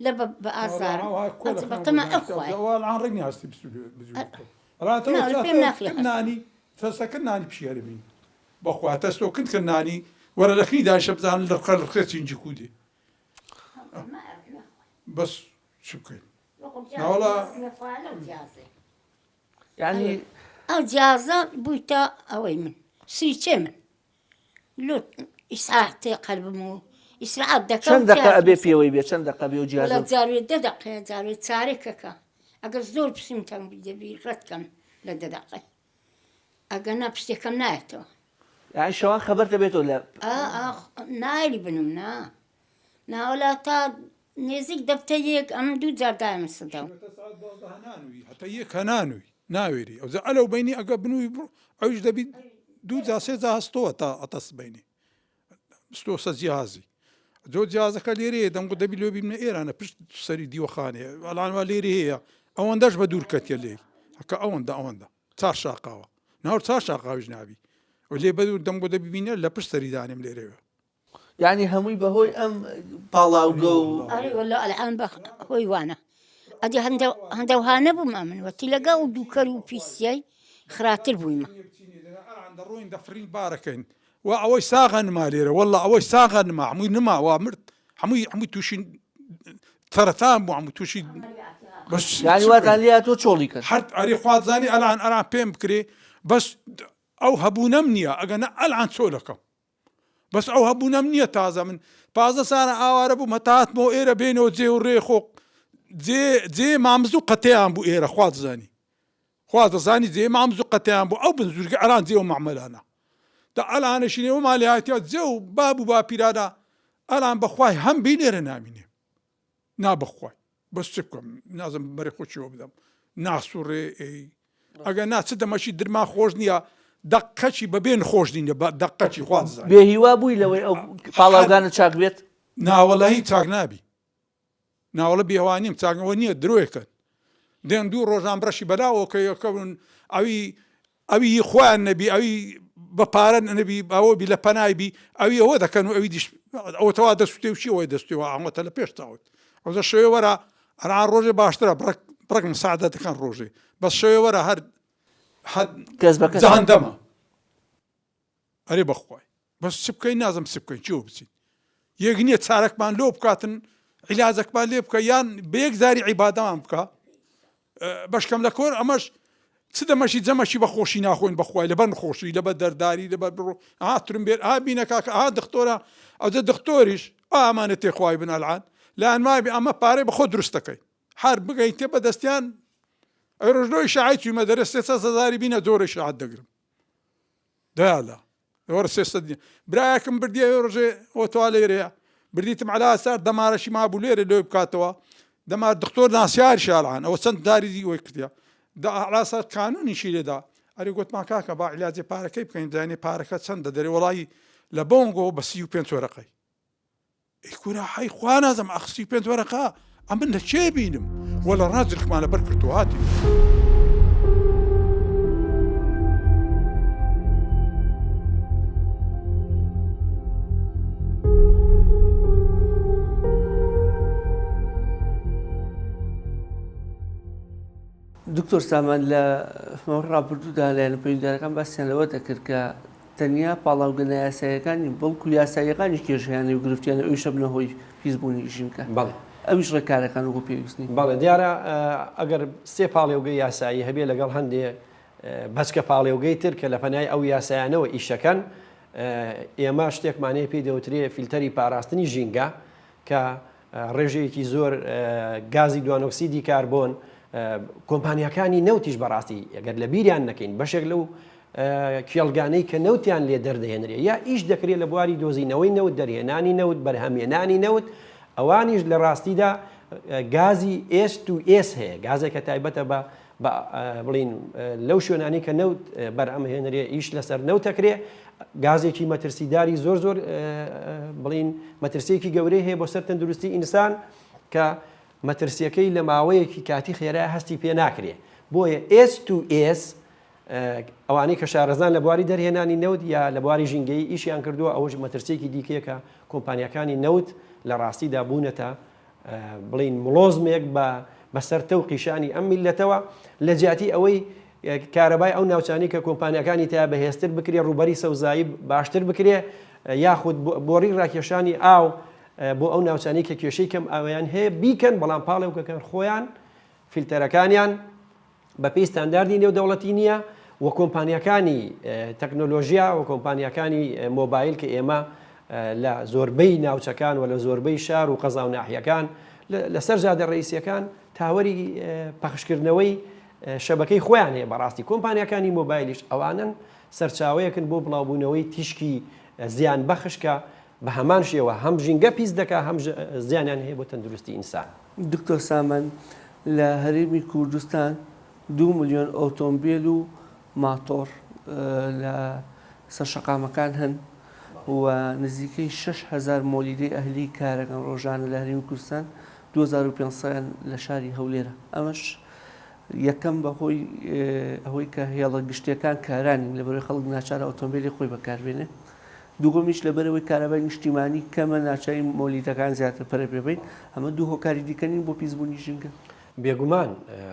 لە بە ئازارم ئەوجە بەتەما ئەو خوایە الان ڕێک نیە هەستی پێم ناخرێ هەست. نانی تەسەکە نانی پشیاری بین بەخوا تەستۆ کن کە نانی وەرە لەخی دایشە بزانن لە لەخێ چینجی کو دێ بەس چ بکەین ناوەڵا یعنی ئەو جیازە بوویتە ئەوەی من سریچێ من لۆ ئیسعاف تێ قەلبم و ئیسراعات دەکەم چەند دەقە ئەبێ پێوەی بێ چەند دەقە بێ و وەڵا جیازە جاروێ دە دەقەیە جاروێ چارێکەکە ئەگەر زۆر پسیم تەنگ بی دەبی ڕەت کەم لە دە دەقەی ئەگەر نا پشتەکەم نایەتەوە یعنی شەوان خەبەر دەبێتەوە لە ئا ئا نایلی بنم نا. ناوەلا تا نێزیک دەبتە یەک ئەمن دوو جار دایمە سدەو. هەتا سەعات 12 هەنانوی هەتا یەک هەنانوی ناوێری ئەوجا ئەلەو بەینی ئەگە بنوی ئەویش دەبی دوو جا سێ جا هەستۆ تا ئەتە سبەینێ بستۆ سە جیهازی جۆ جیازەکە لێرەیە دەمگو دەبی لۆ بیمنە ئێرانە پشت سەری دیوەخانەیە ئەڵان وا لێرە هەیە ئەوەندەش بە دوور کەتیە لێی هەکە ئەوەندە ئەوەندە چار شاقاوە ناو چار شاقاویش نابی و لێ بەدوور دەمگو دەبی بینە لە پشت سەری دانێم لێرەوە یانی هەمووی بەهۆی ئەم پاڵاوگە و. ئەرێ وەلا ئەلعان بە هۆی وانە ئەدی هەندە هەندەوها نەبووم ئەمن وەتی لەگە ئەو دووکەر و پیسیەی خراتر بوویمە. ئەلعان دەڕۆین دەفڕین بارەکەین وا ئەوەی ساغە نما لێرە وەڵا ئەوەی ساغە نما هەمووی نما وا مرد هەمووی هەمووی تووشی سەرەتان بوو هەموو تووشی بەس یانی واتان لێ هاتووە چۆڵی کەن. هەر ئەرێ خوا زانی ئەلعان ئەلعان پێم بکرێ بەس ئەو هەبوونەم نییە ئەگەنا ئەلعان چۆلەکەم. بەس ئەو هەبوونەم نییە تازە من 15 سانە ئاوارە بووم هەتا هاتمەوە ئێرە بێنەوە جێ و ڕێ خۆ جێ جێ مامز و قەتیان بوو ئێرە خوا دەزانی خوا دەزانی جێ مامز و قەتیان بوو ئەو بن زورگە ئەران جێ و مەعمەلانە تا ئەلانەشی نێوە مالی هاتیە جێ و باب و باپیرانە ئەلان بەخوای هەم بینێرە نامینێ نا بەخوای بەس چ بکەم نازم بەرێ خۆشیەوە بدەم ناسوڕێ ئەی ئەگە نا چ دەمەکی درما خۆش نییە دەقەکی بەبێ نخۆش نینە بە دەقەکی خوا دەزانێ. بێ هیوا بووی لەوەی ئەو پاڵاوگانە چاک بێت؟ ناوەڵاهی چاک نابی ناوەڵە بێهوا نیم چاکەوە نییە درۆیەکەن دێن دوو ڕۆژان بڕەشی بەلاوە کە یەکەون ئەوی ئەوی هی خۆیان نەبی ئەوی بە پارە نەبی ئەوە بی لە پەنای بی ئەوی ئەوە دەکەن و ئەوی دیش ئەوە تەوا دەسوتێ و چی ئەوەی دەستێەوە ئەوەتە لە پێش چاوت ئەوجا شەوێ وەرە ئەرا ڕۆژێ باشترە بڕک بڕک مساعدە دەکەن ڕۆژێ بەس شەوێ وەرە هەر هەر کەس بە کەس جەهەندەمە ئەرێ بەخوای بەس چ بکەین نازم چ بکەین چیەوە بچین یەک نییە چارەکمان لۆ بکاتن عیلاجەکمان لێ بکە یان بە یەک زاری عیبادەمان بکە بەشکەم لە کۆر ئەمەش چ دەمەشی جەمەشی بە خۆشی ناخۆین بەخوای لەبەر خۆشی لەبەر دەرداری لەبەر بڕۆ ها ترمبێر ئا بینە کاکە ئا دختۆرە ئەوجە دختۆریش ئامانە تێخوای بن ئەلعان لایەن وابی ئەمە پارەی بەخۆ دروست دەکەی هەر بگەیتێ بە دەستیان ئەی ڕۆژلۆی شاعی چوومە دەرێ سێ هەزاری بینە جۆرە شاعت دەگرم دەیالا وەرە 300 نیە برایەکم بردیە ئەوێ ڕۆژێ ئەوە تەوا لێرەیە بردیتم عەلا سار دەمارەشی مابوو لێرە لۆی بکاتەوە دەمار دکتۆر ناسیار شاران ئەوە چەند داری دی ئەوەی کردە دە عەلا سار کانونیشی لێدا ئەرێ گوتمان کاکە با عیلاجی پارەکەی بکەین بزانین پارەکە چەندە دەرێ وەڵی لە بۆنگۆ بە 35 وەرەقەی ئەی کورە حەی خوا نازم ئەخ 35 وەرەقە ئەمن لە کێ بینم وەلە ڕا جلکمان لەبەر کردو هاتین. دکتۆر سامان لە ماوەی ڕابردوودا لایەنە پەیوەندیدارەکان باسیان لەوە دەکرد کە تەنیا پاڵاوگە نایاساییەکان نین، بەڵکو یاساییەکانیش کێشەیان هەیە و گرفتیان هەیە، ئەویش ئەبنە هۆی پیسبوونی ژینگە. بەڵێ. ئەویش ڕێکارەکان وەکو پێویست نین. بەڵێ دیارە ئەگەر سێ پاڵێوگەی یاسایی هەبێ لەگەڵ هەندێ بەچکە پاڵێوگەی تر کە لە پەنای ئەو یاسایانەوە ئیشەکەن، ئێمە شتێکمان هەیە پێی دەوترێ فیلتەری پاراستنی ژینگە کە ڕێژەیەکی زۆر گازی دوانۆکسیدی کاربۆن، کۆمپانیاکانی نەوتیش بەڕاستی ئەگەر لە بیریان نەکەین بەشێک لەو کێڵگانەی کە نەوتیان لێ دەردەهێنرێ یا ئیش دەکرێت لە بواری دۆزینەوەی نەوت دەرهێنانی نەوت بەرهەمێنانی نەوت ئەوانیش لە ڕاستیدا گازی ئێس تو ئێس هەیە گازێکە تایبەتە بە بڵین لەو شوێنانی کە نەوت بەرهەمهێنرێ ئیش لەسەر نەوتەکرێ گازێکی مەترسیداری زۆر زۆر بڵین مەترسیەکی گەورەی هەیە بۆ سەر تەندروستی ئینسان کە مەترسیەکەی لە ماوەیەکی کاتی خێرا هەستی پێ ناکرێ بۆیە ئێس تو ئێس ئەوانەی کە شارەزان لە بواری دەرهێنانی نەوت یا لە بواری ژینگەیی ئیشیان کردووە ئەوەش مەترسیەکی دیکەیە کە کۆمپانیاکانی نەوت لە ڕاستیدا بوونەتە بڵێین مڵۆزمێک بە بەسەر تەوقی شانی ئەم میللەتەوە لە جیاتی ئەوەی کارەبای ئەو ناوچانەی کە کۆمپانیاکانی تیا بەهێزتر بکرێ ڕووبەری سەوزایی باشتر بکرێ یاخود بۆڕی ڕاکێشانی ئاو بۆ ئەو ناوچانەی کە کێشەی کەم ئاویان هەیە بیکەن بەڵام پاڵێوگەکان خۆیان فیلتەرەکانیان بەپێی ستانداردی نێودەوڵەتی نییە و کۆمپانیاکانی تەکنۆلۆژیا و کۆمپانیاکانی مۆبایل کە ئێمە لە زۆربەی ناوچەکان و لە زۆربەی شار و قەزا و ناحیەکان لەسەر جادە ڕئیسیەکان تاوەری پەخشکردنەوەی شەبەکەی خۆیان هەیە بەڕاستی کۆمپانیاکانی مۆبایلیش ئەوانن سەرچاوەیەکن بۆ بڵاوبوونەوەی تیشکی زیان بەخش کە. بە هەمان شێوە هەم ژینگە پیس دەکا هەم زیانیان هەیە بۆ تەندروستی ئینسان. دکتۆر سامان، لە هەرێمی کوردستان دوو ملیۆن ئۆتۆمبێل و ماتۆڕ لە سەر شەقامەکان هەن و نزیکەی 6000 مۆلیدەی ئەهلی کارەکەن ڕۆژانە لە هەرێمی کوردستان 2500 لە شاری هەولێرە ئەمەش یەکەم بەهۆی ئەوەی کە هێڵە گشتیەکان کارانین لەبەرەوەی خەڵک ناچارە ئۆتۆمبیلی خۆی بەکاربێنێ دووەمیش لەبەرئەوەی کارەبای نیشتیمانی کەمە ناچارین مۆلیدەکان زیاتر پەرە پێبەین ئەمە دوو هۆکاری دیکە نین بۆ پیسبوونی ژینگە؟ بێگومان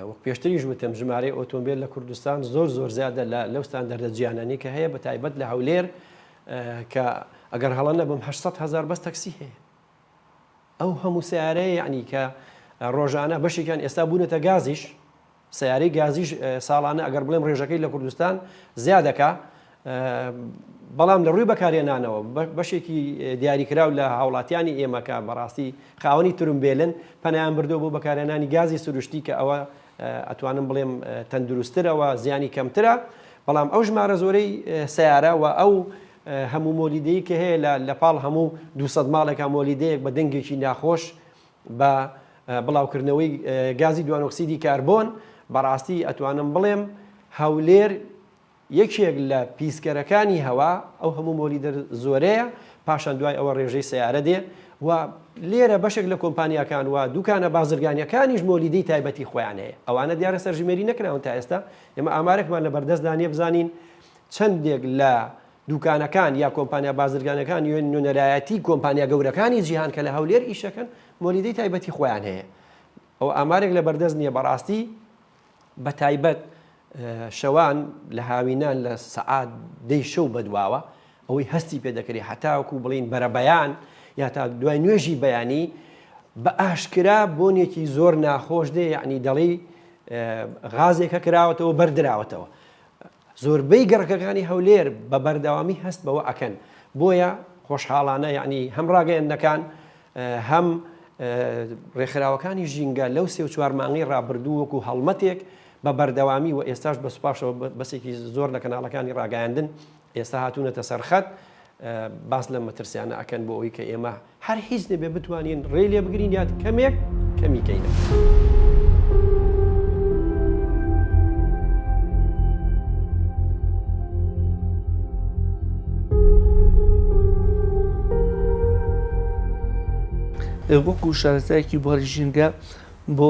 وەک پێشتریش وتم ژمارەی ئۆتۆمبێل لە کوردستان زۆر زۆر زیادە لە لەو ستاندەردە جیهانانەی کە هەیە بە تایبەت لە هەولێر کە ئەگەر هەڵە نەبم 800 هەزار بەس تەکسی هەیە ئەو هەموو سیارەیە یعنی کە ڕۆژانە بەشێکیان ئێستا بوونەتە گازیش سەیارەی گازیش ساڵانە ئەگەر بڵێم ڕێژەکەی لە کوردستان زیادەکا بەڵام لە ڕووی بەکارهێنانەوە بەشێکی دیاریکراو لە هاوڵاتیانی ئێمە کە بەڕاستی خاوەنی ترمبێلن پەنایان بردووە بۆ بەکارهێنانی گازی سروشتی کە ئەوە ئەتوانم بڵێم تەندروستترەوە زیانی کەمترە بەڵام ئەو ژمارە زۆرەی سەیارە و ئەو هەموو مۆلیدەی کە هەیە لە پاڵ هەموو 200 ماڵێکا مۆلیدەیەک بە دەنگێکی ناخۆش بە بڵاوکردنەوەی گازی دوانۆکسیدی کاربۆن، بەڕاستی ئەتوانم بڵێم هەولێر یەکێک لە پیسکەرەکانی هەوا ئەو هەموو مۆلیدە زۆرەیە، پاشان دوای ئەوە ڕێژەی سەیارە دێ و لێرە بەشێک لە کۆمپانیاکان و دوکانە بازرگانیەکانیش مۆلیدەی تایبەتی خۆیان هەیە، ئەوانە دیارە سەرژمێری نەکراون تا ئێستا، ئێمە ئامارێکمان لە بەردەستدا نیە بزانین چەندێک لە دوکانەکان یا کۆمپانیا بازرگانەکان یان نوێنەرایەتی کۆمپانیا گەورەکانی جیهان کە لە هەولێر ئیشەکەن مۆلیدەی تایبەتی خۆیان هەیە ئەو ئامارێک لە بەردەست نییە بەڕاستی بە تایبەت شەوان لە هاوینان لە سەعات دەی شەو بەدواوە ئەوەی هەستی پێ دەکرێت هەتاوەکو بڵین بەرەبەیان یا تا دوای نوێژی بەیانی بە ئاشکرا بۆنێکی زۆر ناخۆش دێ یعنی دەڵێی غازێکە کراوەتەوە بەردراوەتەوە زۆربەی گەڕەکەکانی هەولێر بە بەردەوامی هەست بەوە ئەکەن، بۆیە خۆشحاڵانە یەعنی هەم ڕاگەیەندنەکان هەم ڕێکخراوەکانی ژینگە لەو سێ و چوار مانگەی ڕابردوو وەکو هەڵمەتێک بە بەردەوامی و ئێستاش بە سوپاسەوە بەسێکی زۆر لە کەناڵەکانی ڕاگەیاندن ئێستا هاتوونەتە سەرخەت باس لەم مەترسیانە ئەکەن بۆ ئەوەی کە ئێمە هەر هیچ نەبێ بتوانین ڕێی لێ بگرین یان کەمێک کەمی کەینەوە. وەکو شارەزایەکی بواری ژینگە بۆ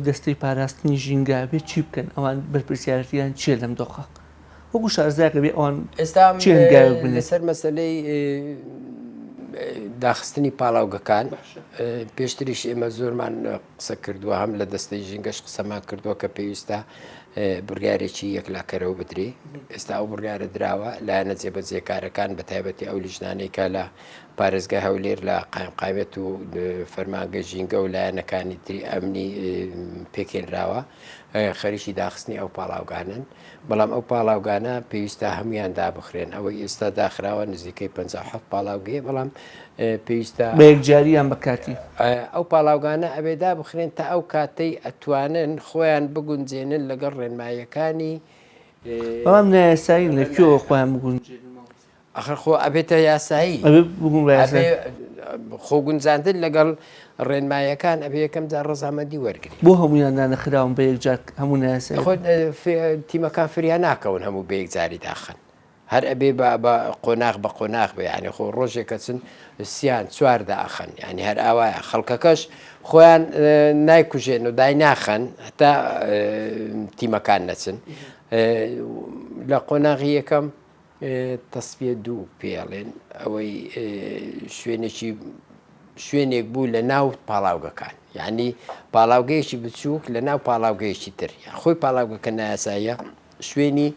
دەستەی پاراستنی ژینگە ئەبێ چی بکەن ئەوان بەرپرسیارەتیان چییە لەم دۆخە؟ وەکو شارەزایەک ئەبێ ئەوان ئێستا چی هەنگاوێک بنێن؟ لەسەر مەسەلەی داخستنی پاڵاوگەکان پێشتریش ئێمە زۆرمان قسە کردووە هەم لە دەستەی ژینگەش قسەمان کردووە کە پێویستە بڕیارێکی یەکلاکەرەوە بدرێ ئێستا ئەو بڕیارە دراوە لایەنە جێبەجێکارەکان بە تایبەتی ئەو لیژنانەی کە لە پارێزگای هەولێر لە قایمقامیەت و فەرمانگەی ژینگە و لایەنەکانی تری ئەمنی پێکهێنراوە خەریکی داخستنی ئەو پاڵاوگانەن بەڵام ئەو پاڵاوگانە پێویستە هەمویان دابخرێن ئەوەی ئێستا داخراوە نزیکەی 57 پاڵاوگەیە بەڵام پێویستە بە یەکجاری یان بە کاتی؟ ئەو پاڵاوگانە ئەبێ دابخرێن تا ئەو کاتەی ئەتوانن خۆیان بگونجێنن لەگەڵ ڕێنماییەکانی بەڵام نایاسایین لە کوێوە خۆیان بگونجێنن؟ ئەخر خۆ ئەبێتە یاسایی ئەبێ بگوم بە یاسایی. ئەبێ خۆ گونجاندن لەگەڵ ڕێنمایەکان ئەبێ یەکەم جار ڕەزامەندی وەرگری. بۆ هەموویان دانەخراون بە یەکجار هەموو نایاسایی؟ خۆ تیمەکان فریا ناکەون هەموو بە یەکجاری داخەن هەر ئەبێ بە بە قۆناغ بە قۆناغ بێ یانی خۆ ڕۆژێک ئەچن سیان چوار دائەخەن یانی هەر ئاوایە خەڵکەکەش خۆیان نایکوژێن و دایناخەن هەتا تیمەکان نەچن لە قۆناغی یەکەم تەسفیە دوو پێڵێن ئەوەی شوێنێکی شوێنێک بوو لە ناو پاڵاوگەکان یعنی پاڵاوگەیەکی بچووک لە ناو پاڵاوگەیەکی تر خۆی پاڵاوگەکە نایاساییە شوێنی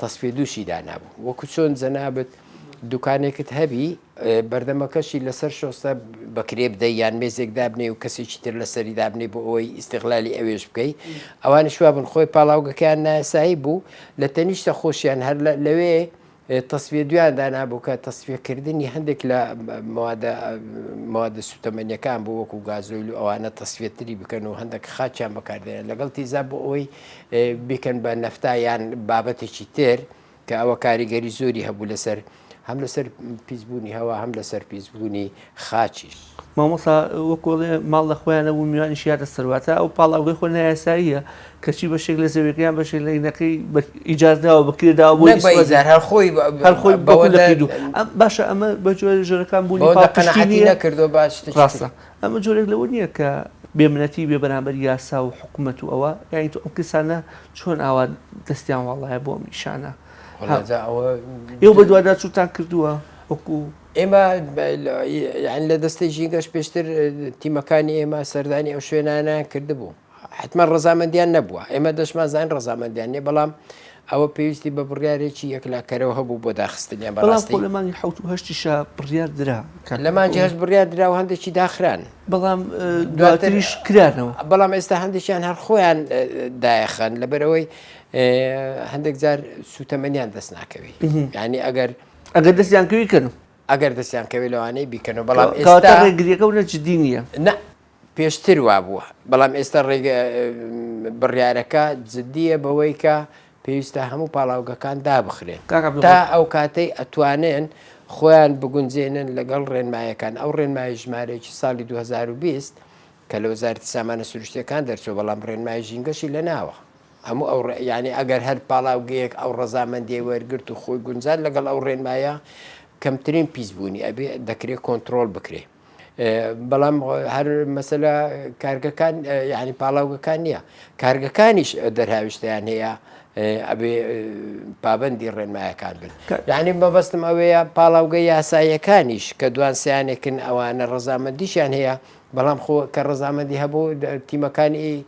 تەسفیە دووشی دانابوو وەکو چۆن جەنابت دوکانێکت هەبی بەردەمەکەشی لەسەر شۆستە بەکرێ بدەی یان مێزێک دابنێ و کەسێکی تر لەسەری دابنێ بۆ ئەوەی ئیسیغلالی ئەوێش بکەی ئەوانیش وابن خۆی پاڵاوگەکەیان نایاسایی بوو لە تەنیشتە خۆشیان هەر لەوێ تەسفیە دویان دانابوو کە تەسفیەکردنی هەندێک لە موادە سوتەمەنیەکان بوو وەکو گازۆیل و ئەوانە تەسفیەتری بکەن و هەندێک خاچیان بەکاردێنن لەگەڵ تیزا بۆ ئەوەی بیکەن بە نەفتا یان بابەتێکی تر کە ئەوە کاریگەری زۆری هەبوو لەسەر. هەم لەسەر پیسبوونی هەوا هەم لەسەر پیسبوونی خاچیش. مامۆستا وەکو ئەڵێ ماڵ لە خۆیان نەبوو میوانیش یادە سەر واتە ئەو پاڵاوگەی خۆ نایاساییە کەچی بەشێک لە زەویەکەیان بەشێک لە ئینەکەی بە ئیجار داوە بە کرێ داوە بۆ نەک بە ئیجار هەر خۆی هەر خۆی بەوە لە دوو ئەم باشە ئەمە بە جۆرە جۆرەکان بوونی بەوەندە پاڵپشتی قەناعەتی نییە نەکردووە با شتێکی تر. ڕاستە ئەمە جۆرێک لەوە نییە کە بێمنەتی بێ بەرامبەر یاسا و حکومەت و ئەوە یانی تۆ ئەم کەسانە چۆن ئاوا دەستیان واڵایە بۆ ئەم ئیشانە وەڵا جا ئەوە ئێوە بەدواداچوونتان کردووە وەکو ئێمە یانی لە دەستەی ژینگەش پێشتر تیمەکانی ئێمە سەردانی ئەو شوێنانیان کردبوو حتمما ڕەزامەندیان نەبووە ئێمە دەشمانزان ڕەزامەندیان نیە بەڵام ئەوە پێویستی بە بڕیارێکی یەکلاکەرەوە هەبوو بۆ داخستنیان بەڕاستی لە مانگی حوت و هەشتیشا بڕیار درا لە مانگی هەشت بڕیار درا و هەندێکی داخران بەڵام دواتریش کرانەوە بەڵام ئێستا هەندێکیان هەر خۆیان دایەخەن لەبەرەوەی هەندێک جار سوتەمەنیان دەست ناکەوی یعنی ئەگەر ئەگەر دەستیان کەوی کەن. ئەگەر دەستیان کەوی لەوانەیە بیکەنەوە بەڵام ئێستا کەواتە ڕێگریەکە و نە جدی نییە. نا پێشتر وابووە بەڵام ئێستا ڕێگە بڕیارەکە جدیە بەوەی کە پێویستە هەموو پاڵاوگەکان دابخرێن کاک تا عەبدولغەفور. ئەو کاتەی ئەتوانن خۆیان بگونجێنن لەگەڵ ڕێنمایەکان ئەو ڕێنمایی ژمارەیەکی ساڵی 2020 کە لە وەزارەتی سامانە سروشتیەکان دەرچووە بەڵام ڕێنمایی ژینگەشی لەناوە. هەموو ئەو ڕێ یانی ئەگەر هەر پاڵاوگەیەک ئەو ڕەزامەندیەی وەرگرت و خۆی گونجان لەگەڵ ئەو ڕێنمایە کەمترین پیسبوونی ئەبێ دەکرێ کۆنترۆڵ بکرێ بەڵام هەر مەسەلە کارگەکان یعنی پاڵاوگەکان نییە کارگەکانیش دەرهاویشتیان هەیە ئەبێ پابندی ڕێنمایەکان بن یعنی مەبەستم ئەوەیە پاڵاوگە یاساییەکانیش کە دوان سیانێکن ئەوانە ڕەزامەندیشیان هەیە بەڵام خۆ کە ڕەزامەندی هەبوو تیمەکانی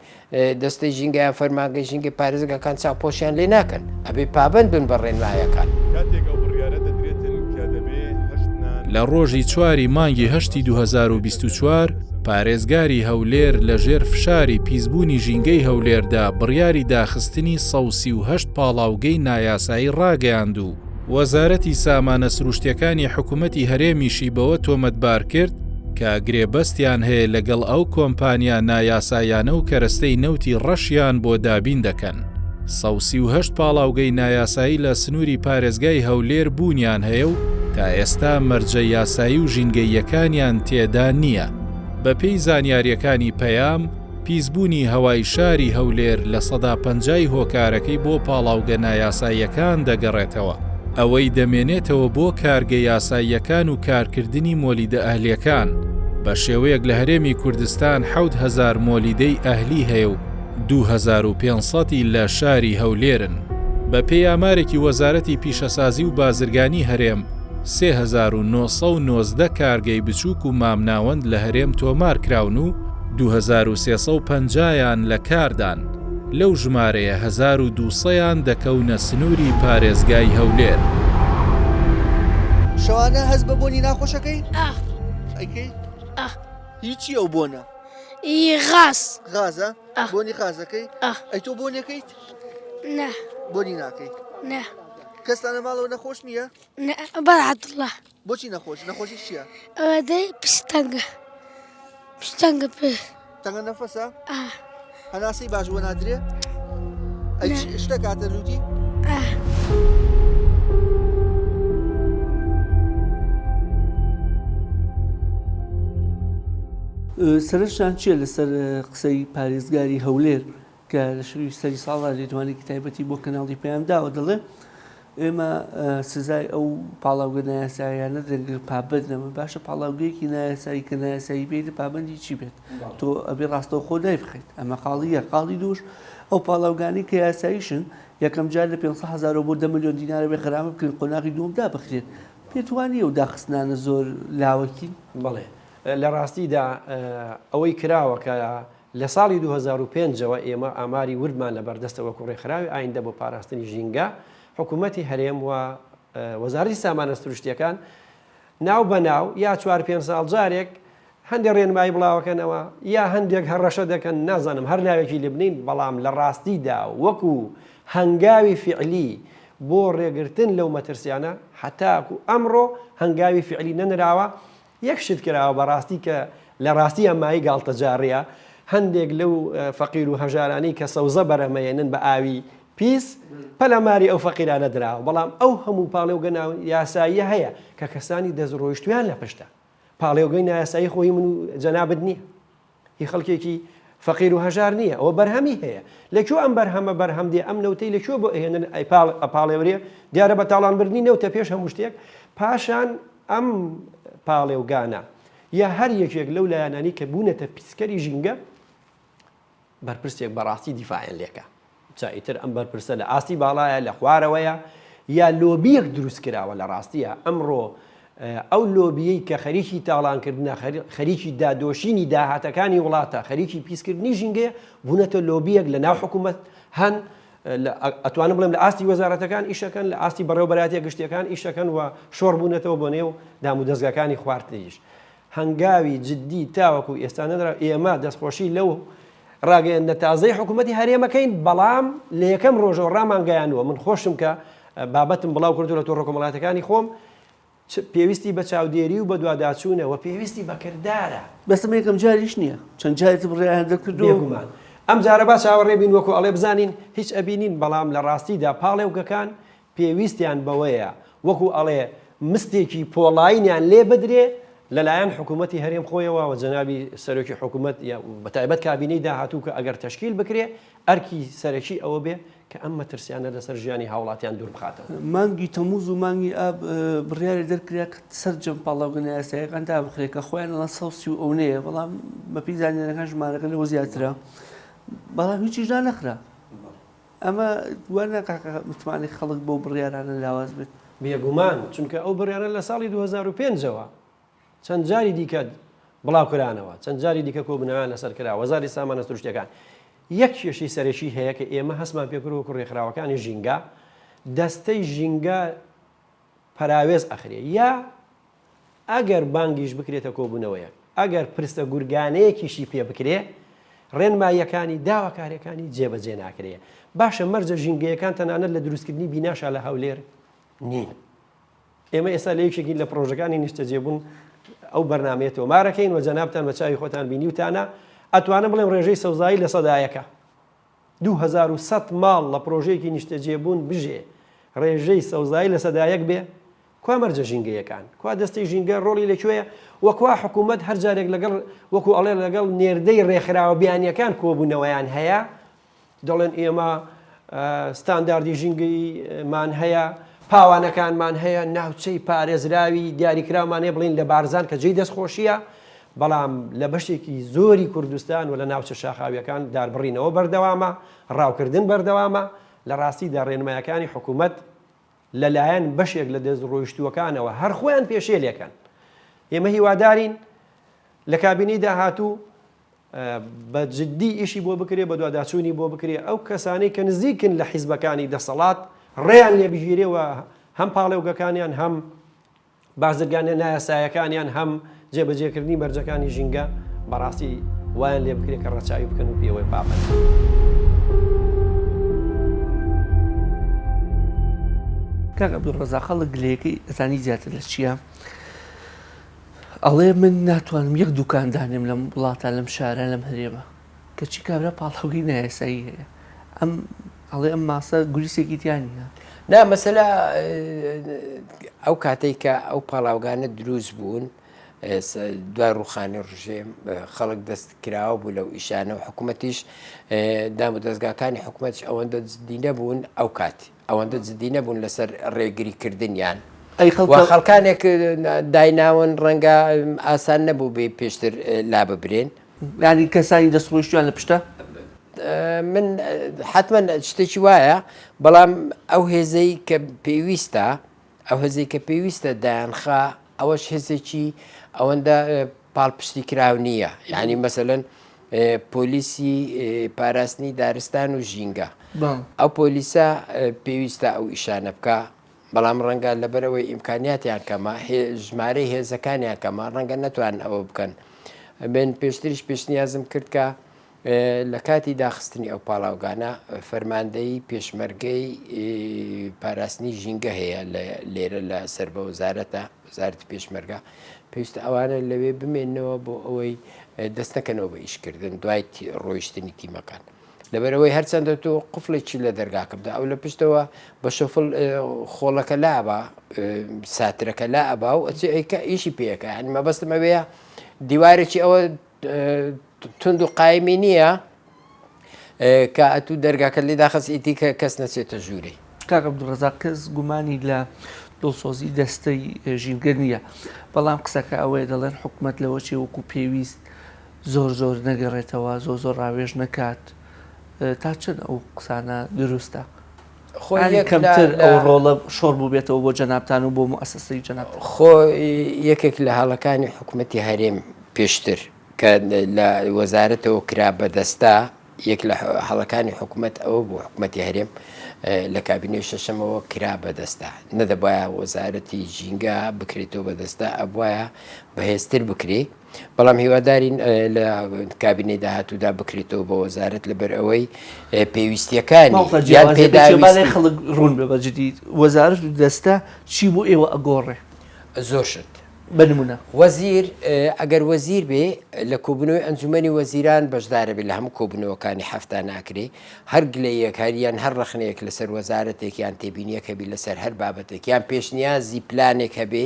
دەستەی ژینگە یان فەرمانگەی ژینگەی پارێزگاکان چاوپۆشیان لێ ناکەن، ئەبێ پابەند بن بە ڕێنمایەکان. کاتێک ئەو بڕیارە دەدرێتن کە دەبێ هەشت نان. لە ڕۆژی چواری مانگی هەشتی 2024 پارێزگاری هەولێر لە ژێر فشاری پیسبوونی ژینگەی هەولێردا بڕیاری داخستنی 138 پاڵاوگەی نایاسایی ڕاگەیاند و وەزارەتی سامانە سروشتیەکانی حکومەتی هەرێمیشی بەوە تۆمەتبار کرد کە گرێبەستیان هەیە لەگەڵ ئەو کۆمپانیا نایاسایانە و کەرەستەی نەوتی ڕەشیان بۆ دابین دەکەن. 138 پاڵاوگەی نایاسایی لە سنووری پارێزگای هەولێر بوونیان هەیە و تا ئێستا مەرجە یاسایی و ژینگەییەکانیان تێدا نییە. بەپێی زانیارییەکانی پەیام، پیسبوونی هەوای شاری هەولێر 50% ی هۆکارەکەی بۆ پاڵاوگە نایاساییەکان دەگەڕێتەوە، ئەوەی دەمێنێتەوە بۆ کارگە یاساییەکان و کارکردنی مۆلیدە ئەهلیەکان، بە شێوەیەک لە هەرێمی کوردستان 7000 مۆلیدەی ئەهلی هەیە و 2500 ی لە شاری هەولێرن. بەپێی ئامارێکی وەزارەتی پیشەسازی و بازرگانی هەرێم، 3919 کارگەی بچووک و مامناوەند لە هەرێم تۆمارکراون و 2350 یان لە کاردان، لەو ژمارەیە 1200 یان دەکەونە سنووری پارێزگای هەولێر. شەوانە هەست بە بۆنی ناخۆشەکەی؟ ئا. ئەیکەی؟ ئا. هی چی ئەو بۆنە؟ ئی غاز. غازە؟ ئا. بۆنی غازەکەی؟ ئا. ئەی تۆ بۆنیەکەیت؟ نا. بۆنی ناکەی؟ نا. کەستان لە ماڵەوە نەخۆش نییە؟ نا بەڵێ عەبدوڵڵا. بۆچی نەخۆش؟ نەخۆشی چییە؟ ئەوە دەی پشت تەنگە پشت تەنگە پێ. تەنگە نەفەسە؟ ئا. هەناسەی باش وەنادرێ؟ ئەی شتە کاتە لوتی؟ ئا. سەرنجتان چییە لەسەر قسەی پارێزگاری هەولێر کە لە شەوی سەری ساڵدا لێدوانێکی تایبەتی بۆ کەناڵی پەیام داوە دەڵێ ئێمە سزای ئەو پاڵاوگە نایاساییانە دەگرن پابەند نەبن باشە پاڵاوگەیەکی نایاسایی کە نایاسایی بێت پابەندی چی بێت تۆ ئەبێ ڕاستەوخۆ دایبخەیت ئەمە خاڵی یەک خاڵی دووش ئەو پاڵاوگانی کە یاساییشن یەکەم جار لە 500 هەزارەوە بۆ 10 ملیۆن دینارە بێ غەرامە بکرێن قۆناغی دووەم دابخرێن پێت وانییە و داخستنانە زۆر لاوەکین؟ بەڵێ لە ڕاستیدا ئەوەی کراوە کە لە ساڵی 2005 ەوە ئێمە ئاماری وردمان لەبەردەستە وەکو ڕێکخراوی ئایندە بۆ پاراستنی ژینگە، حکوومەتی هەرێم و وەزارەتی سامانە سروشتییەکان ناو بە ناو یا چوار پێنج ساڵ جارێک هەندێک ڕێنمایی بڵاوەکەنەوە یا هەندێک هەڕەشە دەکەن نازانم هەر ناوێکی لێ بنین بەڵام لە ڕاستیدا وەکو هەنگاوی فیعلی بۆ ڕێگرتن لەو مەترسیانە هەتاکو ئەمڕۆ هەنگاوی فیعلی نەنراوە یەک شت کراوە بەڕاستی کە لە ڕاستیا مایەی گاڵتەجاڕیە، هەندێک لەو فەقیر و هەژارانەی کە سەوزە بەرهەمەیەنن بە ئاوی پیس پەلاماری ئەو فەقیرانە دراوە، بەڵام ئەو هەموو پاڵێوگە نایاساییە هەیە کە کەسانی دەستڕۆیشتوویان لە پشتە. پاڵێوگەی نایاسایی خۆ هی من و جەنابت نییە. هی خەڵکێکی فەقیر و هەژار نییە، ئەوە بەرهەمی هەیە. لە کوێ ئەم بەرهەمە بەرهەم دێ، ئەم نەوتەی لە کوێ بۆ ئەهێنن ئەپاڵێورێ؟ دیارە بە تاڵانبردنی نەوتە پێش هەموو شتێک، پاشان ئەم پاڵێوگانە یا هەر یەکێک لەو لایەنانەی کە بوونەتە پیسکەری ژینگە، بەرپرسێک بەڕاستی دیفاعیان لێکا جا ئیتر ئەم بەرپرسە لە ئاستی باڵایە لە خوارەوەیە یا لۆبیەک دروست کراوە لە ڕاستیە ئەمڕۆ ئەو لۆبیەی کە خەریکی تاڵانکردنە خەریکی دادۆشینی داهاتەکانی وڵاتە خەریکی پیسکردنی ژینگەیە بوونەتە لۆبیەک لە ناو حکوومەت هەن ئەتوانم بڵێم لە ئاستی وەزارەتەکان ئیشەکەن لە ئاستی بەڕێوەبەرایەتیە گشتیەکان ئیشەکەن و شۆڕ بوونەتەوە بۆ نێو دام و دەزگاکانی خواردنیش هەنگاوی جدی تاوەکو ئێستا نەنرا، ئێمە دەستخۆشی لەو ڕاگەیەندنە تازەی حکوومەتی هەرێمەکەین، بەڵام لە یەکەم ڕۆژەوە ڕامانگەیاندووە، من خۆشم کە بابەتم بڵاو کردو لە تۆڕە کۆمەڵایەتەکانی خۆم، پێویستی بە چاودێری و بەدواداچوونە و پێویستی بە کردارە. بەس ئەمە یەکەم جاریش نییە، چەند جارێ تر بڕیاریان دەرکردووە. بێگومان ئەم جارە با چاوەڕێ بین وەکو ئەڵێ بزانین هیچ ئەبینین، بەڵام لە ڕاستیدا پاڵێوگەکان پێویستیان بەوەیە وەکو ئەڵێ مستێکی پۆڵاینیان لێ بدرێ لەلایەن حکوومەتی هەرێم خۆیەوە و جەنابی سەرۆکی حکوومەت یا بەتایبەت کابینەی داهاتوو کە ئەگەر تەشکیل بکرێ ئەرکی سەرەکی ئەوە بێ کە ئەم مەترسیانە لەسەر ژیانی هاوڵاتیان دوور بخاتەوە. مانگی تەمووز و مانگی ئاب بڕیارێک دەرکرا کە سەرجەم پاڵاوگە نایاساییەکان دابخرێت کە خۆیان ئەڵێن 130 و ئەونەیە بەڵام بەپێی زانیاریەکان ژمارەکە لەوە زیاترە بەڵام هیچیش دانەخرا. ئەمە وا ناکات کە متمانەی خەڵک بەو بڕیارانە لاواز بێت؟ بێگومان، چونکە ئەو بڕیارە لە ساڵی 2005 ەوە چەند جاری دیکە بڵاوکرانەوە، چەند جاری دیکە کۆبوونەوەیان لەسەر کرا، وەزارەتی سامانە سروشتییەکان یەک کێشەی سەرەکی هەیە کە ئێمە هەستمان پێکرد وەکو ڕێکخراوەکانی ژینگە، دەستەی ژینگە پەراوێز ئەخرێ یا ئەگەر بانگیش بکرێتە کۆبوونەوەیەک، ئەگەر پرسە گورگانەیەکیشی پێ بکرێ، ڕێنماییەکانی، داواکارییەکانی جێبەجێ ناکرێ. باشە مەرجە ژینگەیەکان تەنانەت لە دروستکردنی بیناشا لە هەولێر نین. ئێمە ئێستا لە یەکێکین لە پڕۆژەکانی نیشتەجێبوون ئەو بەرنامەیە تۆمارەکەین و جەنابتان بە چاوی خۆتان بینیوتانە، ئەتوانم بڵێم ڕێژەی سەوزایی لە یەکە. 2100 ماڵ لە پڕۆژەیەکی نیشتەجێبوون بژێ، ڕێژەی سەوزایی 1% بێ، کوا مەرجە ژینگەیەکان؟ کوا دەستەی ژینگە ڕۆڵی لە کوێیە؟ وە کوا حکوومەت هەر جارێک لەگەڵ وەکو ئەڵێ لەگەڵ نێردەی ڕێکخراوە بیانیەکان کۆبوونەوەیان هەیە دەڵێن ئێمە ستانداردی ژینگەیمان هەیە پاوانەکانمان هەیە ناوچەی پارێزراوی دیاریکراومان هەیە بڵین لە بارزان کە جێی دەستخۆشیە بەڵام لە بەشێکی زۆری کوردستان و لە ناوچە شاخاویەکان داربڕینەوە بەردەوامە ڕاوکردن بەردەوامە لە ڕاستیدا ڕێنمایەکانی حکوومەت لەلایەن بەشێک لە دەستڕۆیشتووەکانەوە هەر خۆیان پێشێلێکەن. ئێمە هیوادارین لە کابینەی داهاتوو بە جددی ئیشی بۆ بکرێ، بەدواداچوونی بۆ بکرێ، ئەو کەسانەی کە نزیکن لە حیزبەکانی دەسەڵات ڕێیان لێ بگیرێ و هەم پاڵێوگەکانیان هەم بازرگانیە نایاسایەکانیان هەم جێبەجێکردنی مەرجەکانی ژینگە بەڕاستی وایان لێ بکرێت کە ڕەچاوی بکەن و پێوەی پابەند بن. کاک عەبدولڕەزاق خەڵک گلەیەکەی ئەزانی زیاتر لە چییە؟ ئەڵێ من ناتوانم یەک دوکان دانێم لەم وڵاتە لەم شارە لەم هەرێمە کەچی کابرا پاڵاوگەی نایاسایی هەیە ئەم ئەڵێ ئەم ماسە گوریسێکی تیا نییە. نا مەسەلە ئەو کاتەی کە ئەو پاڵاوگانە دروست بوون دوای ڕوخانی ڕژێم خەڵک دەست کراوە بوو لەو ئیشانە و حکوومەتیش دام و دەستگاکانی حکوومەتش ئەوەندە جدی نەبوون ئەو کات ئەوەندە جدی نەبوون لەسەر ڕێگری کردنیان و خەڵکانێک دایناون ڕەنگە ئاسان نەبوو بێ پێشتر لا ببرێن. یانی کەسانی دەستڕۆیشتویان لە پشتە؟ من حتمما شتێکی وایە بەڵام ئەو هێزەی کە پێویستە ئەو هێزەی کە پێویستە دایانخا ئەوەش هێزێکی ئەوەندە پاڵپشتی کراو نییە یعنی مەسەلەن پۆلیسی پاراستنی دارستان و ژینگە ئەو پۆلیسە پێویستە ئەو ئیشانە بکە بەڵام ڕەنگە لەبەرئەوەی ئیمکانیاتیان کەمە، ژمارەی هێزەکانیان کەمە، ڕەنگە نەتوانن ئەوە بکەن. من پێشتریش پێشنیازم کرد کە لە کاتی داخستنی ئەو پاڵاوگانە فەرماندەیی پێشمەرگەی پاراستنی ژینگە هەیە لێرە لە سەر بە وەزارەتە وەزارەتی پێشمەرگە پێویستە ئەوانە لەوێ بمێنەوە بۆ ئەوەی دەست نەکەنەوە بە ئیشکردن دوای ڕۆیشتنی تیمەکان. لەبەرئەوەی هەرچەندە تۆ قفڵێکی لە دەرگاکە بدە ئەو لە پشتەوە بە شۆفڵ خۆڵەکە لابا ساترەکە لا ئەبا و ئەچێ ئەیکە ئیشی پێەکە یعنی مەبەستم ئەوەیە دیوارێکی ئەوە تند و قایمی نییە کە ئەتوو دەرگاکە لێ داخست ئیتی کە کەس نەچێتە ژووری. کاک عەبدولڕەزاق کەس گومانی لە دڵسۆزی دەستەی ژینگە نییە، بەڵام قسەکە ئەوەیە دەڵێن حکومەت لەوە چێ وەکو پێویست زۆر زۆر نەگەڕێتەوە، زۆر زۆر ڕاوێژ نەکات، تا چەند ئەو قسانە دروستە؟ خۆ یانی یەک لە کەمتر لە ئەو ڕۆڵە شۆڕ بووبێتەوە بۆ جەنابتان و بۆ موئەسەسەی جەنابتان. خۆ یەکێک لە هەڵەکانی حکومەتی هەرێم پێشتر کە لە وەزارەتەوە کرا بە دەستە، یەک لە هەڵەکانی حکومەت ئەوە بوو حکومەتی هەرێم لە کابینەی شەشەمەوە کرا بە دەستە، نەدەبوایە وەزارەتی ژینگە بکرێتەوە بە دەستە، ئەبوایە بەهێزتر بکرێ. بەڵام هیوادارین لە کابینەی داهاتوودا بکرێتەوە بە وەزارەت لەبەر ئەوەی پێویستیەکانی یان پێداویستی خەڵک ڕوون بێ بە جدی وەزارەت و دەستە چی بۆ ئێوە ئەگۆڕێ؟ زۆر شت. بە نمونە؟ وەزیر ئەگەر وەزیر بێ لە کۆبوونەوەی ئەنجومەنی وەزیران بەشدارە بێ لە هەموو کۆبوونەوەکانی هەفتە ناکرێ هەر گلەییەک هەر یان هەر ڕەخنەیەک لەسەر وەزارەتێک یان تێبینیەک هەبی لەسەر هەر بابەتێک یان پێشنیازی پلانێک هەبێ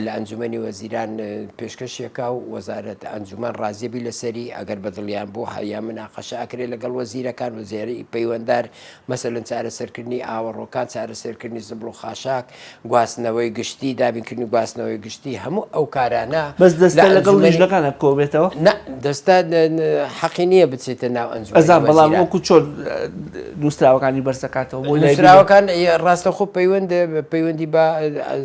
لە ئەنجومەنی وەزیران پێشکەشیەکا و وەزارەت ئەنجومەن ڕازیەبی لەسەری ئەگەر بەدڵیان بوو یا مناقەشە ئەکرێ لەگەڵ وەزیرەکان وەزیری پەیوەندار مەسەلەن چارەسەرکردنی ئاوەڕۆکان، چارەسەرکردنی زبڵ و خاشاک، گواستنەوەی گشتی، دابینکردنی گواستنەوەی گشتی، هەموو ئەو کارانە بەس دەستە لەگەڵ لیژنەکانە کۆبێتەوە؟ نا، دەستە حەقی نییە بچێتە ناو ئەنجومەنی ئەزانم، بەڵام وەکو چۆن نووسراوەکانی بەرزدەکاتەوە بۆ لای بینەر؟ نووسراوەکان ڕاستەوخۆ پەیوەند پەیوەندی بە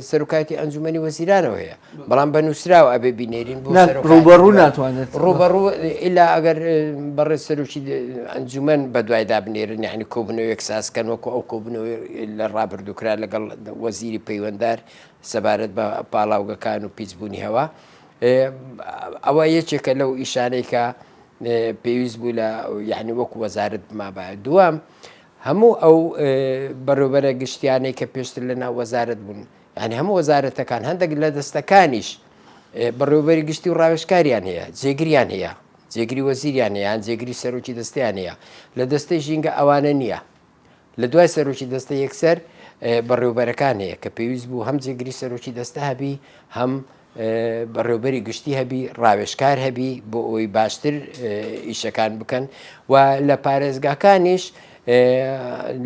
سەرۆکایەتی ئەنجومەنی وەزیرانەوە هەیە. بەڵام بە نووسراو ئەبێ بینێرین بۆ نا ڕووبەڕوو ناتوانێت. ڕووبەڕوو ئیلا ئەگەر بەڕێز سەرۆکی ئەنجومەن بەدوایدا بنێرن یانی کۆبوونەوەیەک ساز کەن وەکو ئەو کۆبوونەوەی لە ڕابردوو کرا لەگەڵ وەزیری پەیوەندار سەبارەت بە پاڵاوگەکان و پیسبوونی هەوا ئەوە یەکێکە لەو ئیشانەی کە پێویست بوو لە یعنی وەکو وەزارەت بمابایە دووەم هەموو ئەو بەڕێوبەرە گشتیانەی کە پێشتر لە ناو وەزارەت بوون یانی هەموو وەزارەتەکان هەندێک لە دەستەکانیش بەڕێوەبەری گشتی و ڕاوێژکاریان هەیە جێگریان هەیە جێگری وەزیریان هەیە یان جێگری سەرۆکی دەستیان هەیە لە دەستەی ژینگە ئەوانە نییە لە دوای سەرۆکی دەستە یەکسەر بەڕێوبەرەکان هەیە کە پێویست بوو هەم جێگری سەرۆکی دەستە هەبی هەم بەڕێوبەری گشتی هەبی ڕاوێژکار هەبی بۆ ئەوەی باشتر ئیشەکان بکەن و لە پارێزگاکانیش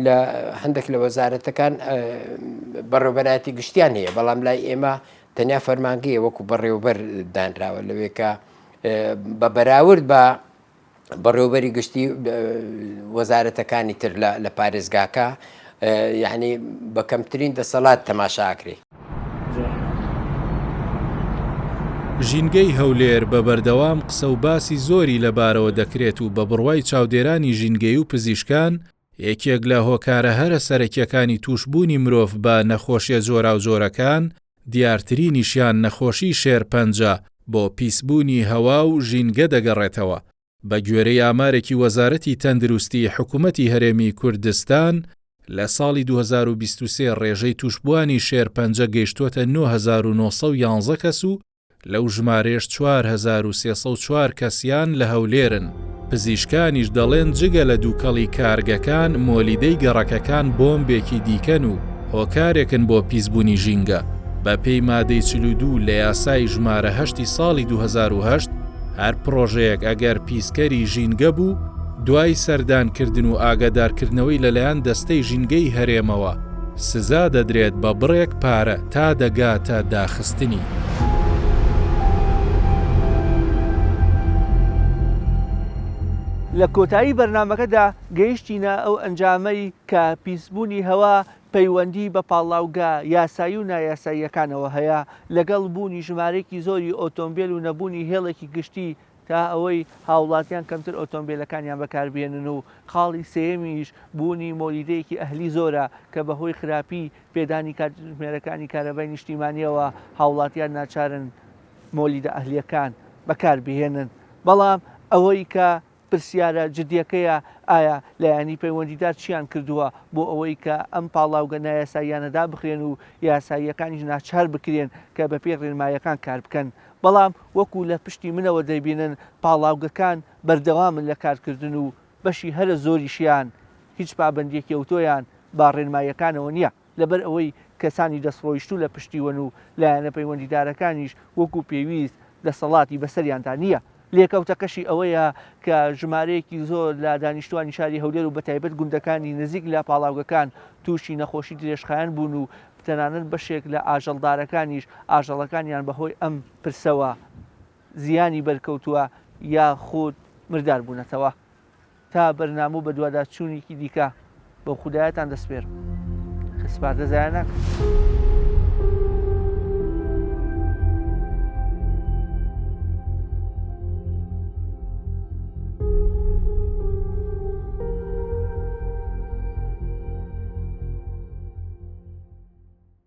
لە هەندێک لە وەزارەتەکان بەڕێوبەرایەتی گشتیان هەیە بەڵام لای ئێمە تەنیا فەرمانگەیە وەکو بەڕێوبەر دانراوە لەوێکە بە بەراورد بە بەڕێوبەری گشتی وەزارەتەکانی تر لە پارێزگاکە یعنی بە کەمترین دەسەڵات تەماشاکرێ. ژینگەی هەولێر بە بەردەوام قسە و باسی زۆری لەبارەوە دەکرێت و بە بڕوای چاودێرانی ژینگەیی و پزیشکان، یەکێک لە هۆکارە هەرە سەرەکیەکانی تووشبوونی مرۆڤ بە نەخۆشیە جۆراوجۆرەکان، دیارترینیشیان نەخۆشی شێرپەنجە، بۆ پیسبوونی هەوا و ژینگە دەگەڕێتەوە. بە گوێرەی ئامارێکی وەزارەتی تەندروستی حکومەتی هەرێمی کوردستان، لە ساڵی 2023 ڕێژەی تووشبووانی شێرپەنجە گەیشتووەتە 9911 کەس و لەو ژمارەیەش 4304 کەسیان لە هەولێرن. پزیشکانیش دەڵێن جگە لە دووکەڵی کارگەکان، مۆلیدەی گەڕەکەکان بۆمبێکی دیکەن و هۆکارێکن بۆ پیسبوونی ژینگە. بەپێی مادەی 42 لە یاسای ژمارە هەشتی ساڵی 2008، هەر پڕۆژەیەک ئەگەر پیسکەری ژینگە بوو، دوای سەردانکردن و ئاگادارکردنەوەی لەلایەن دەستەی ژینگەی هەرێمەوە، سزا دەدرێت بە بڕێک پارە تا دەگاتە داخستنی. لە کۆتایی بەرنامەکەدا گەیشتینە ئەو ئەنجامەی کە پیسبوونی هەوا پەیوەندی بە پاڵاوگە یاسایی و نایاساییەکانەوە هەیە، لەگەڵ بوونی ژمارەیەکی زۆری ئۆتۆمبێل و نەبوونی هێڵێکی گشتی تا ئەوەی هاوڵاتیان کەمتر ئۆتۆمبێلەکانیان بەکاربهێنن و خاڵی سێیەمیش بوونی مۆلیدەیەکی ئەهلی زۆرە کە بەهۆی خراپی پێدانی کاتژمێرەکانی کارەبای نیشتیمانیەوە هاوڵاتیان ناچارن مۆلیدە ئەهلیەکان بەکاربهێنن بەڵام ئەوەی کە پرسیارە جدیەکەیە ئایا لایەنی پەیوەندیدار چیان کردووە بۆ ئەوەی کە ئەم پاڵاوگە نایاساییانە دابخرێن و یاساییەکانیش ناچار بکرێن کە بەپێی ڕێنماییەکان کار بکەن بەڵام وەکو لە پشتی منەوە دەیبینن پاڵاوگەکان بەردەوامن لە کارکردن و. بەشی هەرە زۆریشیان هیچ پابەندییەکی ئەوتۆیان بە ڕێنماییەکانەوە نییە، لەبەر ئەوەی کەسانی دەستڕۆیشتوو لە پشتیوەن و لایەنە پەیوەندیدارەکانیش وەکو پێویست دەسەڵاتی بەسەریاندا نییە. لێکەوتەکەشی ئەوەیە کە ژمارەیەکی زۆر لە دانیشتوانی شاری هەولێر و بەتایبەت گوندەکانی نزیک لە پاڵاوگەکان تووشی نەخۆشی درێژخایەن بوون و تەنانەت بەشێک لە ئاژەڵدارەکانیش ئاژەڵەکانیان بەهۆی ئەم پرسەوە زیانی بەرکەوتووە یاخود مردار بوونەتەوە. تا بەرنامە و بەدواداچوونێکی دیکە بەو خودایەتان دەسپێرم کە سپاردە زایە ناکەن.